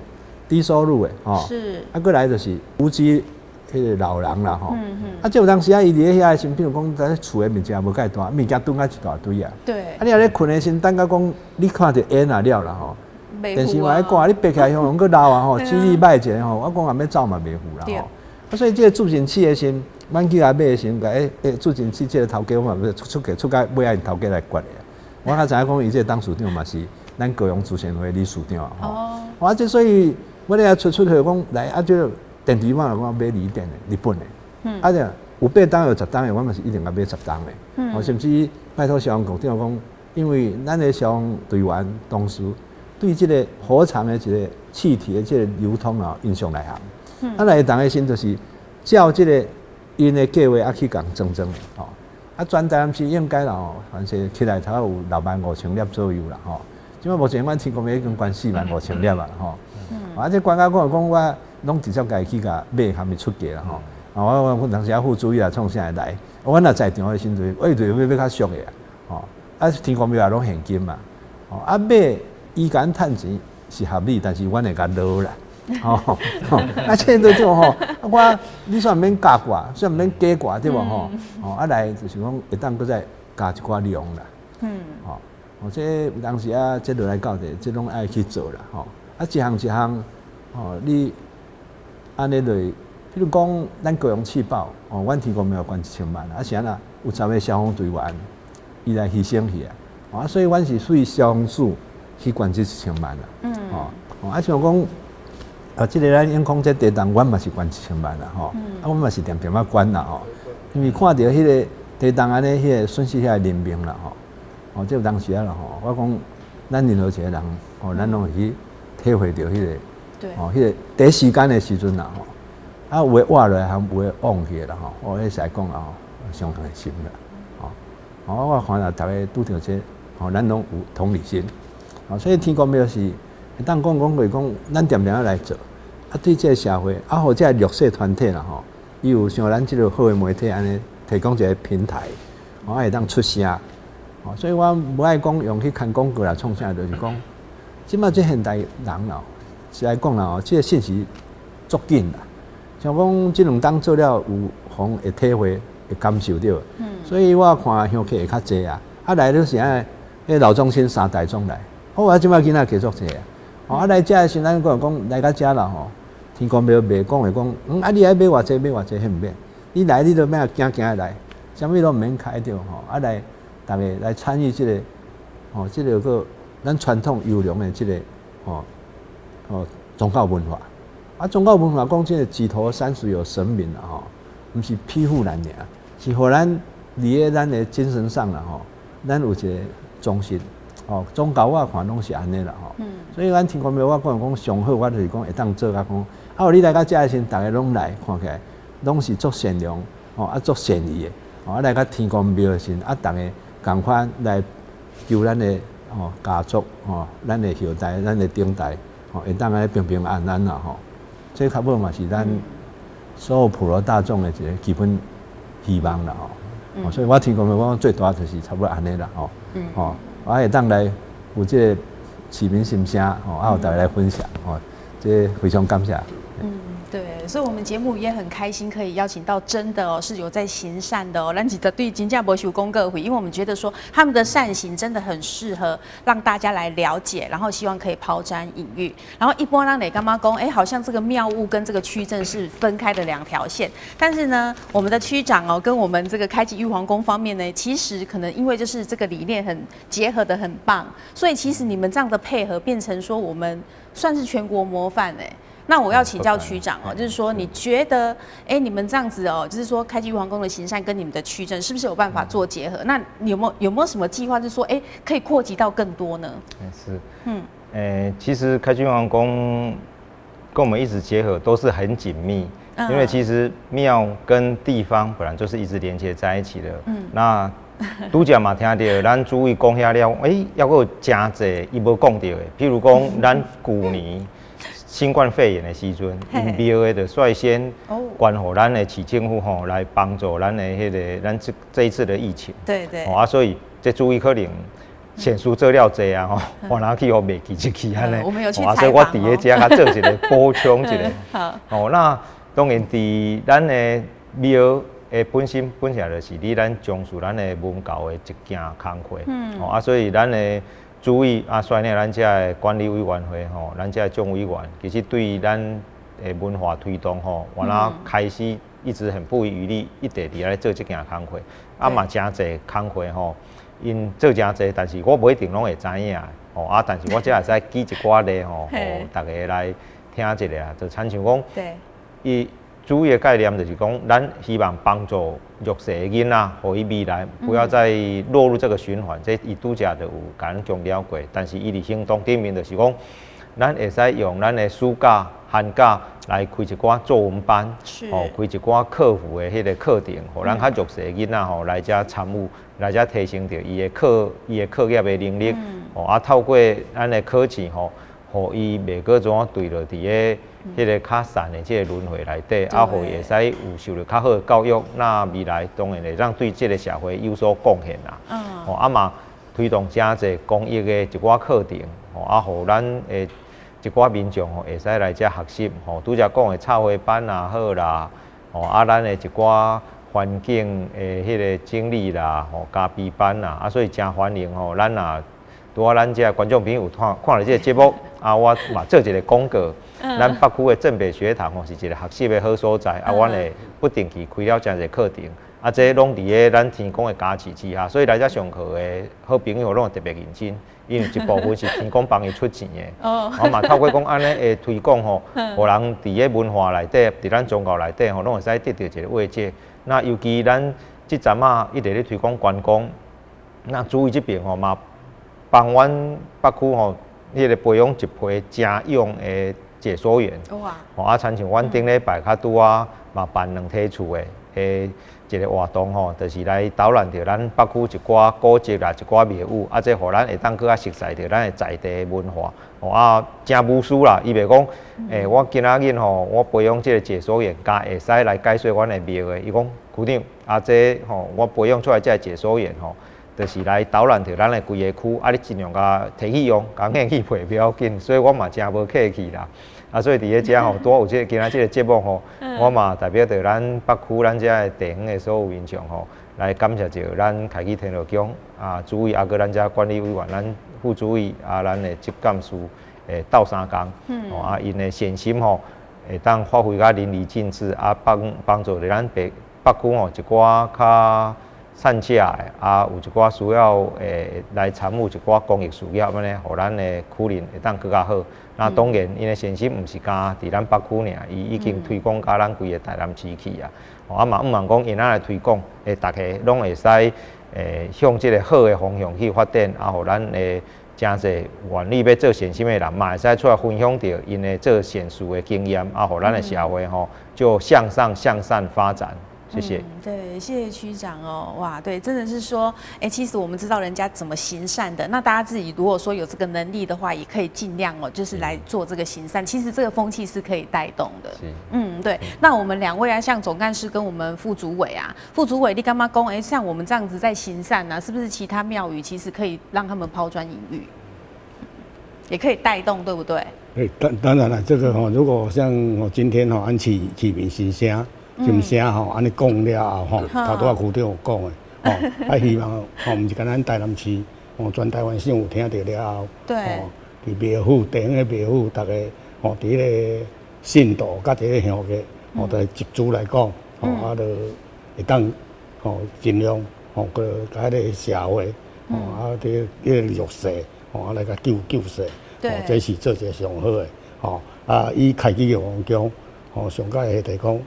低收入的，吼。啊，閣來就是無機彼個老人啦，吼。啊，這有當時啊，伊佇咧遐的時，比如講，咱厝的面積也無蓋大，物件囤啊一大堆啊。啊，你若咧睏的時，等甲講你看著煙啊了啦，吼。電視嘛咧掛，你爬起來向閣漏啊吼，視力歹一个吼，我講若欲走嘛袂赴啦吼。啊，所以這個注診器的時，阮去共買的時，共注診器這個頭家，我嘛出出去出甲尾仔𪜶頭家來決的。我較知影講，伊這個董事長嘛是咱高雄慈善會理事長吼。啊，這所以我咧出出去講來啊，這個電池我若講買鋰電的，日本的。啊，這有8擔有10擔的，我嘛是一定共買10擔的。哦，甚至拜託消防局長講，因為咱的消防隊員同事對這個火場的一個氣體的這個流通啊，𪜶上內行。啊，來當的時就是照這個𪜶的計劃啊去共裝裝的吼。啊，全台南市應該啦吼，反正起來頭有6萬5千粒左右啦吼。這擺目前阮天公廟已經捐4萬5千粒啊吼。啊，這捐甲我講我攏直接家己去共買，含伊出價啦吼。啊，我當時啊副主委啊創啥會來？我若在場的時陣，我就欲買較俗的啊，吼。啊，天公廟也攏現金嘛，吼啊買。伊共阮趁錢是合理，但是阮會共撈啦，吼，啊，這都種吼，我你煞毋免加掛，煞毋免加掛對無吼？吼啊來就是講會當閣再加一寡量啦，吼，哦，這有當時啊，這落來到底，這攏愛去做啦，吼，啊，一項一項，吼，你按呢落，比如講咱高雄試爆，哦，阮天公廟捐1000萬，啊是按怎？有10個消防隊員，伊來犧牲去啊，啊，所以阮是屬於消防署。去捐這1000萬啦，哦，啊像講，啊，這個咱永康這地動，阮嘛是捐1000萬啦，吼，啊，阮嘛是定定仔捐啦，吼，因為看著彼個地動按呢，彼個損失遐人命啦，吼，哦，這有當時啊啦，吼，我講，咱任何一個人，吼，咱攏會去體會著彼個，哦，彼個第一時間的時陣啦，吼，啊，有的活落來，含有的往去啦，吼，哦，彼是來講啊，吼，相當的心啦，吼，哦，我看啦，逐个拄著這，吼，咱攏有同理心。啊，所以天公廟是會當講講過講，咱定定仔來做，啊，對這個社會，啊，予這个弱勢團體啦吼，伊有像咱這個好的媒體按呢提供一個平台，啊，會當出聲，哦，所以我無愛講用去牽廣告來創啥，就是講，這擺這現代人啦，是來講啦吼，這個信息足緊啦，像講這兩冬做了有予會體會會感受著，所以我看香客會較濟啊，啊來都是按呢，老中青三代總來。好，我這擺囡仔繼續濟啊！哦，啊來遮的時，咱講講來到遮啦吼，天公廟袂講會講，啊你愛買偌濟買偌濟，彼毋免。你來你都免行行來，啥物攏毋免開著吼。啊來，逐个來參與這個，吼，這個個咱傳統優良的這個，吼，吼宗教文化。啊，宗教文化講這個指頭山水有神明啦吼，毋是庇護咱爾，是予咱佇咧咱的精神上啦吼，咱有一個中心。哦，宗教我看攏是按呢啦吼，所以阮天公廟我講講上好，我就是講會當做甲講，啊，你來到遮的時陣，逐个攏來看起來，攏是足善良，吼啊足善意的，吼啊來到天公廟的時陣，啊，逐个仝款來求咱的吼家族，吼咱的後代，咱的頂代，吼會當按呢平平安安啦吼，這較尾嘛是咱所有普羅大眾的一個基本希望啦吼，所以我天公廟我講最大就是差不多按呢啦吼，吼。我會當來有這個市民心聲，吼，啊，予大家來分享，吼，這非常感謝。對，所以，我們節目也很開心，可以邀請到真的哦，是有在行善的哦。咱絕對真正無收廣告費，因為我們覺得說他們的善行真的很適合讓大家來了解，然後希望可以拋磚引玉。然後一般咱會感覺講，哎，好像這個廟務跟這個區政是分開的兩條線。但是呢，我們的區長哦，跟我們這個開濟玉皇宮方面呢，其實可能因為就是這個理念很結合得很棒，所以其實你們這樣的配合，變成說我們算是全國模範哎。那我要請教區長哦，就是說你覺得，哎，你們這樣子哦，就是說開濟玉皇宮的行善跟你們的區政是不是有辦法做結合？那你有沒有什麼計劃，就是說，哎，可以擴及到更多呢？是，其實開濟玉皇宮跟我們一直結合都是很緊密，因為其實廟跟地方本來就是一直連接在一起的。那拄才嘛聽著咱主委講遐了，欸，猶閣有誠濟伊無講著的，譬如講咱舊年新冠肺炎的時陣，𪜶廟的就率先捐予咱的市政府吼，來幫助咱的彼個咱這一次的疫情。啊，所以這主委可能善事做了濟啊吼，我哪去予袂記得去按呢。啊，所以我佇咧遮較做一個補充一下。好。哦，那當然佇咱的廟的本身本身就是佇咱從事咱的文教的一件工課。哦，啊，所以咱的主委啊，率領咱遮的管理委員會吼，咱遮的眾委員，其實對咱的文化推動吼，原來開始一直很不遺餘力，一直佇遐咧做這件工課。啊嘛誠濟工課吼，𪜶做誠濟，但是我無一定攏會知影。吼啊，但是我遮會使舉一寡例吼，予大家來聽一下，就親像講，伊主要的概念就是講，咱希望幫助弱勢的囡仔，予伊未來不要再落入這個循環。這伊拄才就有共咱強調過，但是伊佇行動頂面就是講，咱會使用咱的暑假、寒假來開一寡作文班，吼，開一寡課輔的彼個課程，予咱較弱勢的囡仔吼來遮參與，來遮提升著伊的課伊的課業的能力。吼，啊，透過咱的考試吼，予伊袂閣怎墜落佇个彼個較散的這個輪迴內底，啊，予伊會使有受著較好的教育，那未來當然會當對這個社會有所貢獻啦。吼，啊嘛推動誠濟公益的一寡課程，吼，啊，予咱的一寡民眾吼會使來遮學習，吼，拄才講的插花班也好啦，吼，啊，咱的一寡環境的彼個整理啦，吼，咖啡班啦，啊，所以誠歡迎吼，咱若拄仔咱遮觀眾朋友看看著這個節目，啊，我嘛做一個廣告。咱北區的鎮北學堂吼是一個學習的好所在，啊，阮會不定期開了誠濟課程，啊，這攏佇咧咱天公的加持之下，所以來遮上課的好朋友攏會特別認真，因為一部分是天公幫伊出錢的。我嘛透過講按呢的推廣吼，予人佇咧文化內底，佇咱宗教內底吼，攏會使得著一個慰藉。那尤其咱這陣仔一直咧推廣觀光，那主委這邊吼嘛幫阮北區吼，彼個培養一批誠勇的解說員。吼啊，親像阮頂禮拜較拄仔嘛辦兩梯次的一個活動吼，就是來導覽著咱北區一寡古蹟啦，一寡廟宇，啊，這予咱會當閣較熟悉著咱的在地文化。吼啊，誠無私啦，伊袂講，欸，我今仔日吼，我培養這個解說員，敢會使來解說阮的廟的。伊講區長，啊，這吼，我培養出來這個解說員吼，就是來導覽著咱的規个區，啊，你盡量共提去用，共免去賠不要緊，所以我嘛誠無客氣啦。啊，所以佇咧遮吼，拄仔有這個今仔這個節目吼，我嘛代表著咱北區咱遮的地方的所有民眾吼，來感謝著咱開啟天樂宮啊，主委啊，閣咱遮管理委員，咱副主委啊，咱的執監事會鬥相共，吼啊，𪜶的善心吼，會當發揮甲淋漓盡致啊，幫幫助著咱北北區吼一寡較散赤的啊，有一寡需要會來參與一寡公益事業按呢，予咱的區鄰會當閣較好。那當然，𪜶的善心毋是干佇咱北區爾，伊已經推廣到咱規个台南市去啊。啊嘛，向望講𪜶來推廣，會逐家攏會使向這個好的方向去發展，啊，予咱的誠濟願意欲做善心的人嘛，會使出來分享著𪜶的做善事的經驗，啊，予咱的社會吼就向上向善發展。謝謝。對，謝謝區長哦。哇，對，真的是說，哎，其實我們知道人家怎麼行善的，那大家自己如果說有這個能力的話，也可以盡量哦，就是來做這個行善。其實這個風氣是可以帶動的。嗯，對。那我們兩位啊，像總幹事跟我們副主委啊，副主委你感覺講？哎，像我們這樣子在行善呢，是不是其他廟宇其實可以讓他們拋磚引玉，也可以帶動，對不對？對，當然了，這個哈，如果像我今天哈，按市市民心聲。心聲吼，按呢講了後吼，頭拄仔區長有講的吼，啊希望吼，毋是干焦咱台南市，吼，全台灣省有聽著了後，吼，佇廟府地方的廟府，逐家吼，佇彼个信徒佮佇个鄉客，吼，就集資來講，吼，啊，就會當吼盡量吼，閣共彼个社會，吼，啊，佇彼个弱勢，吼，啊來共救救濟，吼，這是做一个上好的，吼，啊，以開啟玉皇宮，吼，上蓋的就是講。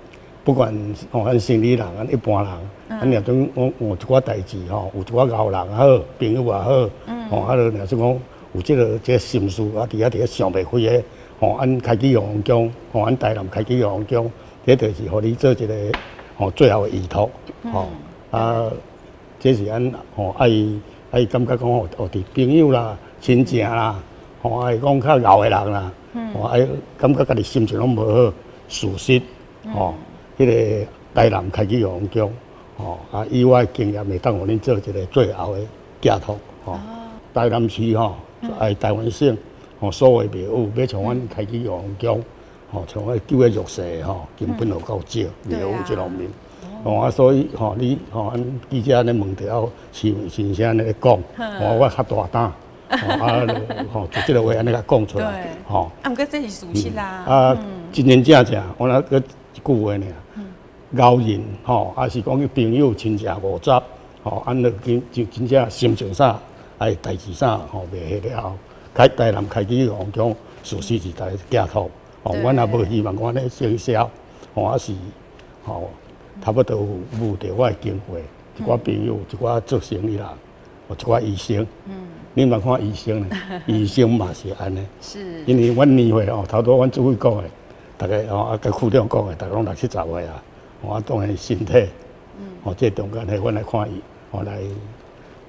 不管吼，咱生理人，咱一般人，咱若陣講有一寡代誌吼，有一寡𠢕人也好，朋友也好，吼，啊，就若是講有這個心事，啊，佇遐佇咧想袂開的，吼，咱開啟玉皇宮，吼，咱台南開啟玉皇宮，這就是予你做一個吼最後的依托，吼，啊，這是咱吼愛愛感覺講吼，哦，佇朋友啦、親情啦，吼愛講較𠢕的人啦，吼愛感覺家己心情攏無好，事實吼，彼個台南開啟玉皇宮，吼啊，以我的經驗會當予恁做一個最後的寄託，吼。台南市吼，愛台灣省吼，所有廟宇欲像阮開啟玉皇宮，吼，像阮救濟弱勢吼，根本就夠少廟宇這方面。吼啊，所以吼，你吼，阮記者按呢問著，市民先生按呢講，吼，我較大膽，吼啊，吼，就這个話按呢共講出來，吼。啊，毋過這是事實啦。啊，真真正正，我若閣一句話爾，𠢕人吼，抑是講朋友親戚五十，吼，按呢真真真正心情啥，愛代誌啥吼，袂彼了後，開台南開啟玉皇宮，事實是大家寄託，吼，阮也無希望講按呢行銷，吼，抑是吼。差不多有遇著我的經過，一寡朋友，一寡做生意人，一寡醫生。你毋看醫生呢？醫生嘛是按呢。因為阮年歲哦，頭拄阮主委講的，逐家吼啊，佮區長講的，逐家攏六七十歲啊。我當然身體，哦，這中間彼阮來看伊，吼來，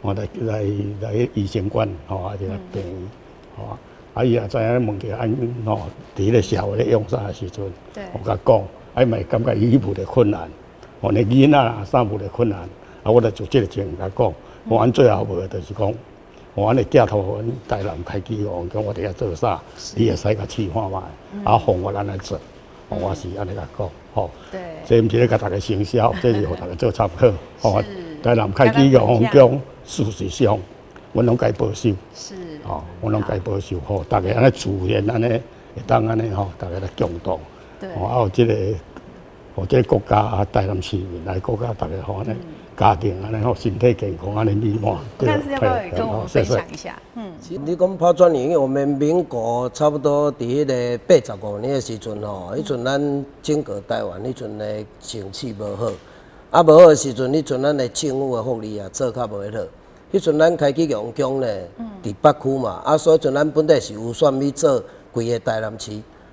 我來來來醫生館，吼啊，這個病院，吼啊，伊也知影問題按吼，佇彼個社會咧用啥的時陣，我共講，啊，伊嘛會感覺伊無著困難。吼，你囡仔啦，啥無著困難，啊，我就做這個情共講，我阮最後無就是講，我按呢寄託予阮台南開啟哦，講我佇遐做啥，你會使共試看覓，啊，方法咱來做，我是按呢共講，吼。這毋是咧共逐家行銷，這是予逐家做參考，吼。台南開啟玉皇宮，事實上，阮攏共保守，吼，阮攏共保守，吼，逐家按呢自然按呢，會當按呢吼，逐家來共同，吼，啊有這個。予這個國家啊，台南市民來國家，逐家吼按呢家庭按呢吼，身體健康按呢美滿。但是要不要也跟我們分享一下？嗯，你講拋磚引玉，我們民國差不多佇彼个85年的時陣吼，彼陣咱整個台灣彼陣的景氣無好，啊無好的時陣，彼陣咱的政府的福利也做較無彼好。彼陣咱開啟玉皇宮咧，佇北區嘛，啊所以陣咱本底是預算欲做規个台南市，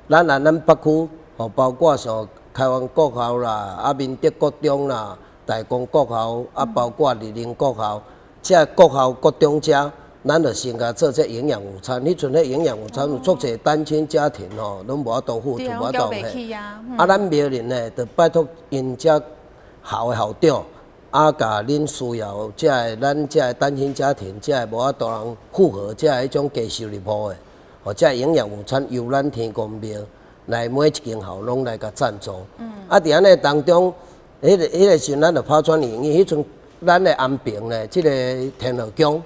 咱按咱北區吼，包括像開元國校啦，啊，明德國中啦，大光國校，啊，包括麗林國校，這國校國中遮，咱就先共做這營養午餐。彼陣彼營養午餐有足濟單親家庭吼，攏無法度付，無法度嘿。啊，咱廟人呢，就拜託𪜶遮校的校長，啊，共恁需要這个咱這个單親家庭，這个無法度人負荷這个彼種低收入戶的，吼，這營養午餐由咱天公廟來每一間校攏來共贊助。啊，佇按呢當中，彼個時陣咱就拋磚引玉，彼陣咱的安平呢，這個天后宮，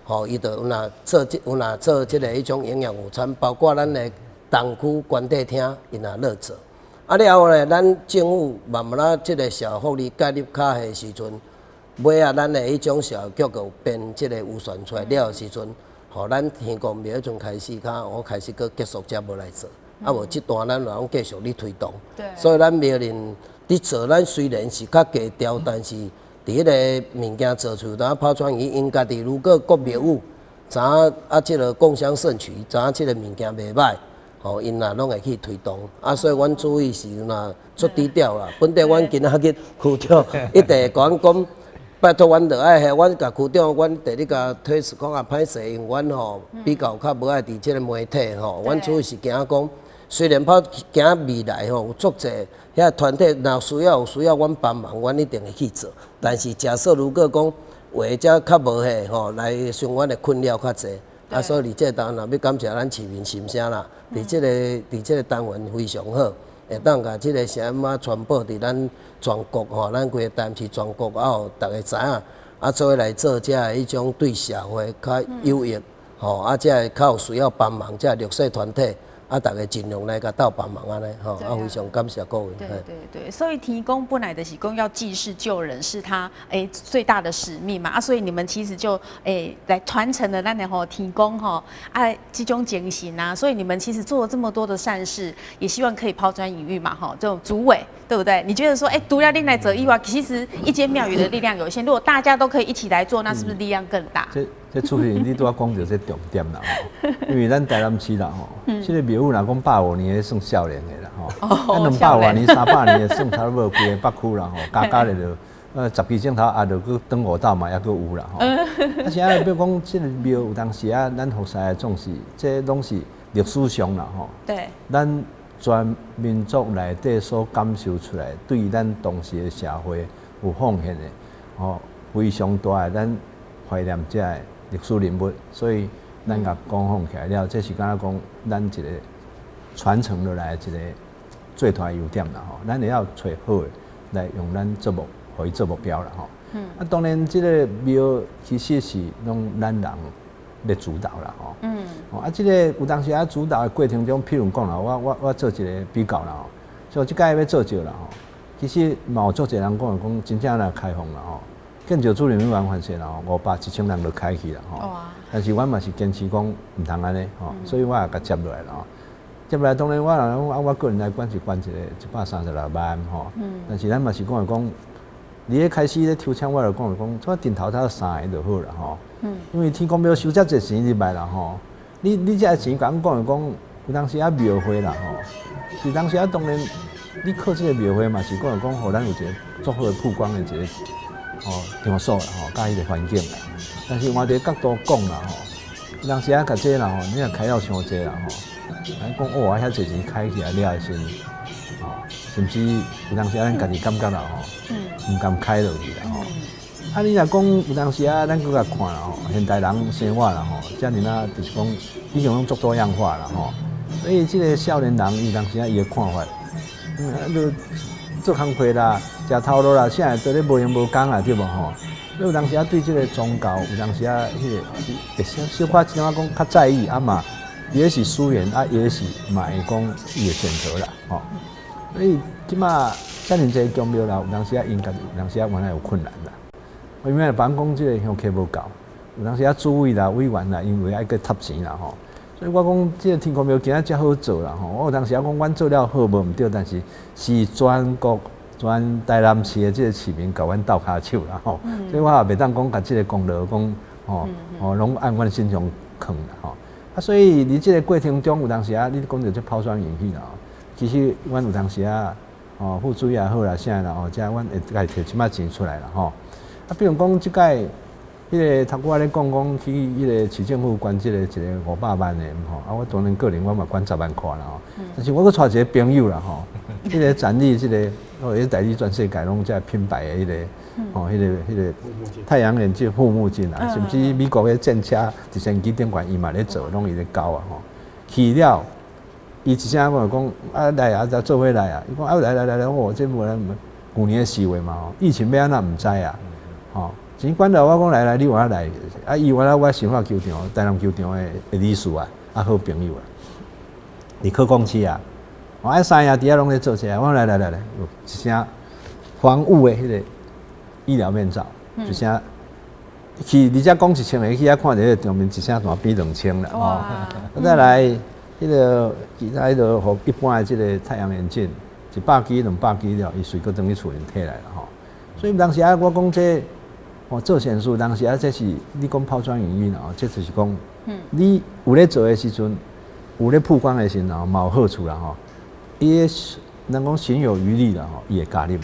吼，伊就有若做這有若做這个彼種營養午餐，包括咱的東區關帝廳，𪜶也咧做。啊了後呢，咱政府慢慢仔這個社會福利介入較的時陣，尾仔咱的彼種社會局有編這個預算出來了的時陣，吼，咱天公廟彼陣開始較，我開始閣結束才無來做。啊無這段咱嘛攏繼續咧推動，所以咱廟人佇做，咱雖然是較低調，但是佇彼个物件做出，當拋磚引玉，𪜶家己如果閣廟宇知影啊，這个共襄盛舉，知影這个物件袂歹，吼，𪜶也攏會去推動。啊，所以阮主委是若足低調啦。本底阮今仔日區長一直會共阮講，拜託阮著愛彼，阮共區長，阮佇咧共推辭講啊歹勢，因為阮吼比較較無愛佇這个媒體吼，阮主委是驚講。雖然拋驚未來吼有足濟遐團體若需要有需要阮幫忙，阮一定會去做。但是假設如果講話遮較無彼吼，來像阮的困擾較濟，啊，所以佇這當若欲感謝咱市民心聲啦，佇這個單元非常好，會當共這個啥物傳播佇咱全國吼，咱規個台南市全國啊，予逐家知影，啊，做伙來做這个彼種對社會較有益吼，啊，這个較有需要幫忙這个弱勢團體。啊，逐家盡量來共鬥幫忙按呢，吼，啊，非常感謝各位。對對對，所以天公本來就是講要濟世救人，是他最大的使命嘛。啊，所以你們其實就來傳承了咱的吼天公吼啊這種精神啊。所以你們其實做了這麼多的善事，也希望可以拋磚引玉嘛，吼，這種主委對不對？你覺得說，除了恁來做以外，其實一間廟宇的力量有限，如果大家都可以一起來做，那是不是力量更大？這主持人你拄仔講著這重點啦，吼，因為咱台南市啦，吼，這個廟宇若講150年算少年的啦，吼，啊200外年、300年的算差不多規个北區啦，吼，加加咧就10支镜头啊，就閣轉五道嘛，抑閣有啦吼。啊是啊，比如講，這个廟有當時啊，咱服侍的總是，這攏是歷史上啦吼。咱全民族內底所感受出來，對咱當時的社會有奉獻的，吼，非常大的咱懷念這个歷史人物，所以咱共供奉起來了，這是敢若講咱一個傳承落來的一個最大優點啦吼。咱會曉揣好的來用咱做目，予伊做目標啦吼。啊，當然這个廟其實是攏咱人咧主導啦吼。啊，這個有當時啊主導的過程中，譬如講啦，我做一個比較啦吼，像這擺欲做石啦吼，其實嘛有足濟人講講真正來開放啦吼，建築主任委員發現啦吼，5001000人就開去啦吼。但是阮嘛是堅持講毋通按呢吼，所以我也共接落來啦吼。接落來當然我若講啊，我個人來捐是捐一个136萬吼。但是咱嘛是講來講，佇咧開始咧抽籤，我就講講，這頂頭頭三个就好啦吼。因為天公廟收遮濟錢入來啦吼，你這錢共阮講講，有當時啊廟會啦吼，是當時啊當然，你靠這个廟會嘛是講講，予咱有一个足好的曝光的一个吼場所啦吼，佮彼个環境啦。但是換一個角度講啦吼，有當時啊共這啦吼，你若開了傷濟啦吼，咱講哦，遐濟錢開起來了的時陣，吼，甚至有當時啊咱家己感覺啦吼，毋甘開落去啦吼。啊，你若講有當時啊，咱閣共看啦吼，現代人生活啦吼，遮爾啊，就是講已經攏足多樣化啦吼。所以這个少年人伊有當時啊，伊的看法，就做工課啦，食頭路啦，啥會做咧無閒無工啊，對無吼？所以有當時啊，對這个宗教有當時啊，彼个會小小可一點仔講較在意啊嘛，也是資源啊，也是嘛會講伊的選擇啦，吼。所以這馬遮爾濟宮廟啦，有當時啊，𪜶家己有當時啊，原來有困難啦。因為別人講這个香客無夠，有當時啊，主委啦、委員啦，因為愛閣貼錢啦吼。所以我講這个天公廟今仔遮好做啦吼。我有當時啊講，阮做了好無毋對，但是是全國全台南市的這个市民共阮鬥跤手啦吼。所以我也袂當講共這个功勞講吼吼攏按阮身上囥啦吼。啊，所以佇這个過程中有當時啊，你講著這拋磚引玉啦，其實阮有當時啊，吼付出也好啦，啥啦吼，遮阮會家提一擺錢出來啦吼。啊，比如講這擺，彼个頭拄仔咧講講去彼个市政府捐這个一个500萬的吼，啊，我當然個人我嘛捐10萬塊啦吼。但是我閣帶一個朋友啦吼，彼个展立這个，哦，彼代理全世界攏這品牌的彼个，吼，彼个太陽眼鏡護目鏡啊，甚至美國的戰車直升機頂懸伊嘛咧做，攏伊咧交啊吼。去了，伊一聲我就講啊來啊，就做伙來啊，伊講啊來來來來，我這無咱舊年4月嘛吼，疫情欲按怎毋知啊。吼，錢管了，我講來來，你換來，啊，伊原來我新化球場、台南球場的理事啊，啊好朋友啊，伫科公司啊，我愛三爺佇遐攏咧做這個，我講來來來來，一聲防護的彼个醫療面罩，一聲去，而且講1000个去遐看著彼个場面，一聲大比2000啦，吼。再來，彼个其他彼个予一般的這个太陽眼鏡，100支、200支了，伊隨閣轉去厝裡提來啦，吼。所以當時啊，我講這。哦，做善事當時啊，這是你講拋磚引玉啦，這就是講，你有咧做的時陣，有咧曝光的時陣，嘛有好處啦吼。伊的人講行有餘力啦吼，伊會加入。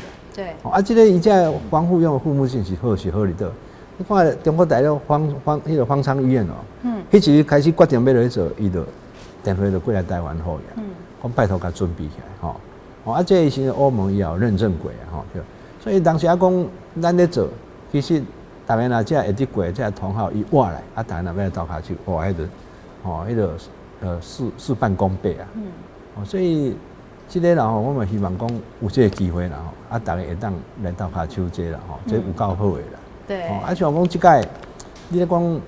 啊，這个伊這防護用的護目鏡是好是好佇佗？你看中國大陸方彼个方艙醫院哦，彼時開始決定欲落去做，伊就電話就過來台灣好呀，講拜託共準備起來吼。哦，啊，這是歐盟伊也有認證過啊，吼對。所以當時啊講，咱咧做。其實，逐家若遮會得過，遮同好伊活來，啊，逐家若欲來鬥跤手，哇，彼个，吼，彼个，事半功倍啊。哦，所以，這个啦吼，我嘛希望講有這个機會啦吼，啊，逐家會當來鬥跤手這啦吼，這有夠好的啦。啊，像講這擺，你咧講，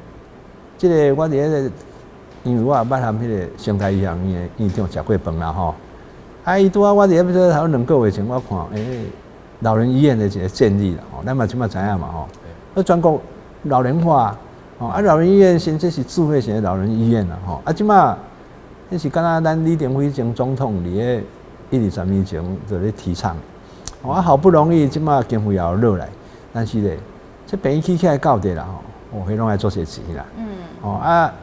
這个我佇彼个，因為我也捌和彼个成大醫學院的院長食過飯啦吼。啊，伊拄仔我佇彼個頭2個月前，我看，老人醫院的一個建立啦，吼，咱嘛這馬知影嘛，吼，啊，全國老齡化，吼，啊，老人醫院現在是智慧型的老人醫院啦，吼，啊，這馬，彼是敢若咱李登輝前總統佇咧10年前就咧提倡，啊，好不容易這馬經費也有落來，但是咧，這病院起起來到底啦，吼，哦，彼攏愛足濟錢啦，哦啊，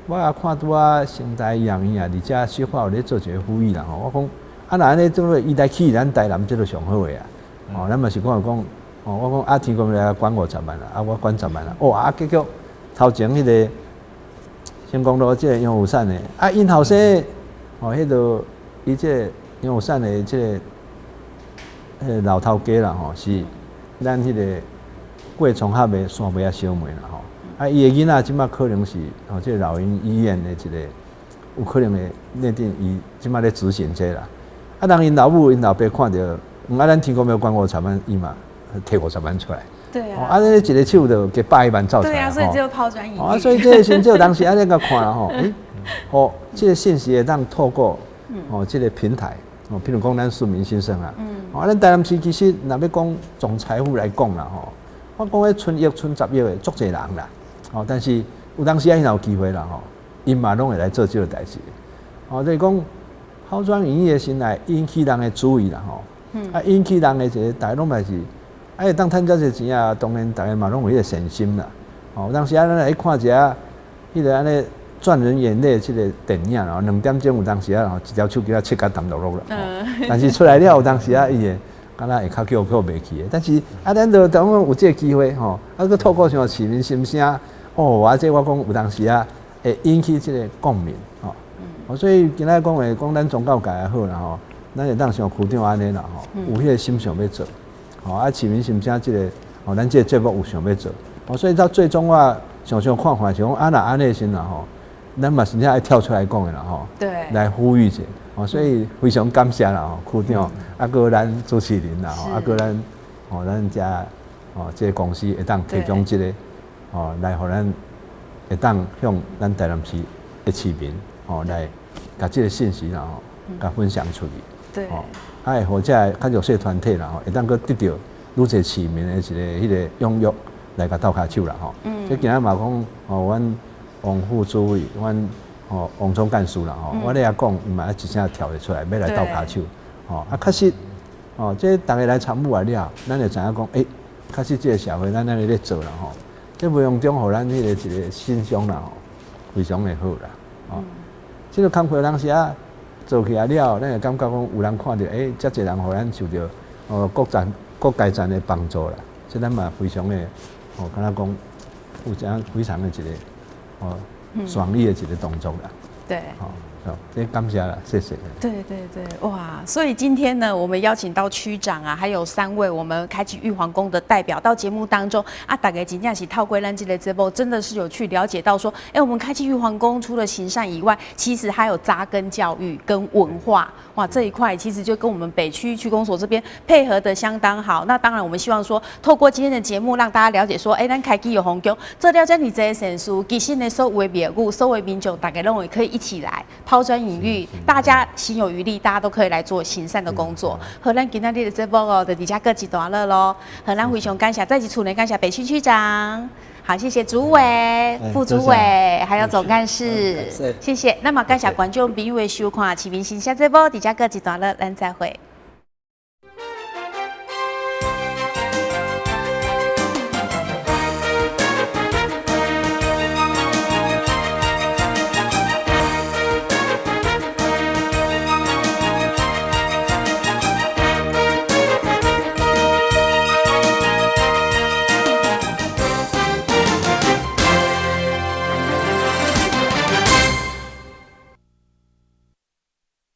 我也看拄仔成大醫學院啊，佇遮小可有咧做一個呼籲啦，吼，我講，啊，若按呢做伊來起咱台南這就上好的啊。哦，咱嘛是講講，哦，我講啊，天公廟來捐50萬啦，啊，我捐十萬啦，哦，啊，結果頭前彼个成功路這个楊有善的，啊，𪜶後生，哦，彼个伊這个楊有善的這个彼个老頭家啦吼，是咱彼个郭崇合的三妹仔小妹啦吼，啊，伊的囡仔這馬可能是哦，這个老鷹醫院的一个有可能會認定伊這馬咧執行這啦，啊，當𪜶老母𪜶老爸看著，啊，咱天公廟捐50萬，伊嘛提50萬出來。啊，呢一个手就加百萬走出來。對啊，所以就拋磚引玉。啊，所以這个時陣當時按呢共看啦吼，欸，哦，這个信息會當透過哦這个平台，哦，譬如講咱市民心聲啊，哦，咱台南市其實若欲講總財富來講啦吼，我講彼賰億、賰十億的足濟人啦，哦，但是有當時啊，𪜶有機會啦吼，𪜶嘛攏會來做這个代誌。哦，就是講拋磚引玉的時來引起人的注意啦吼，啊，引起人的一个大家攏嘛是。啊，會當趁遮濟錢啊，當然逐家嘛攏有彼个善心啦。哦，有當時啊，咱來去看一下，彼个按呢賺人眼淚這个電影哦，2點鐘有當時啊，吼一條手機仔切甲澹漉漉啦。但是出來了有當時啊，伊會敢若會較叫叫袂去的。但是啊，咱就當講有這个機會吼，啊，閣透過像市民心聲，哦，啊，這我講有當時啊，會引起這个共鳴吼。哦，所以今仔講話講咱宗教界也好啦吼，咱會當像區長按呢啦吼，有彼个心想欲做。吼啊，市民心聲這个，哦，咱這个節目有想欲做，哦，所以到最終我想想看看，是講啊，若按呢時啦吼，咱嘛真正愛跳出來講的啦吼，來呼籲者，哦，所以非常感謝啦吼，區長，啊，閣咱主持人啦吼，啊，閣咱，哦，咱遮，哦，這个公司會當提供這个，哦，來予咱會當向咱台南市的市民，哦，來共這个信息啦吼，共分享出去。哦，啊，會予這个較弱勢團體啦吼，會當閣得著愈濟市民的一个彼个踴躍來共鬥跤手啦吼。這今仔嘛講，哦，阮王副主委，阮哦王總幹事啦吼，我咧遐講，伊嘛一聲跳會出來，欲來鬥跤手。吼，啊，確實，哦，這逐家來參與了，咱就知影講，欸，確實這个社會咱按呢咧做啦吼，這無形中予咱彼個一个信仰啦吼，非常的好啦。哦，這个工課當時啊。做起來了，咱會感覺講有人看著，欸，遮濟人予咱受著哦各層各階層的幫助啦，這咱嘛非常的哦，敢若講有這樣非常的一个哦爽意的一个動作啦。好，好，這感謝啦，謝謝。對對對，哇！所以今天呢，我們邀請到區長啊，還有三位我們開啟玉皇宮的代表到節目當中啊，大家真正是透過咱這个節目，真的是有去了解到說，哎，我們開啟玉皇宮除了行善以外，其實還有扎根教育跟文化，哇，這一塊其實就跟我們北區區公所這邊配合得相當好。那當然，我們希望說，透過今天的節目，讓大家了解說，哎，咱開啟玉皇宮做了遮爾濟善事，其實呢，所有的廟宇、所有民眾，大家攏會可以一起來拋磚引玉，大家心有餘力，大家都可以來做行善的工作。好，咱今仔日的節目哦，就佇遮告一段落囉。好，咱非常感謝，再次呢感謝北區區長，好，謝謝主委、副主委，還有總幹事，謝謝。那麼感謝觀眾朋友的收看，市民心聲節目，佇遮告一段落，咱再會。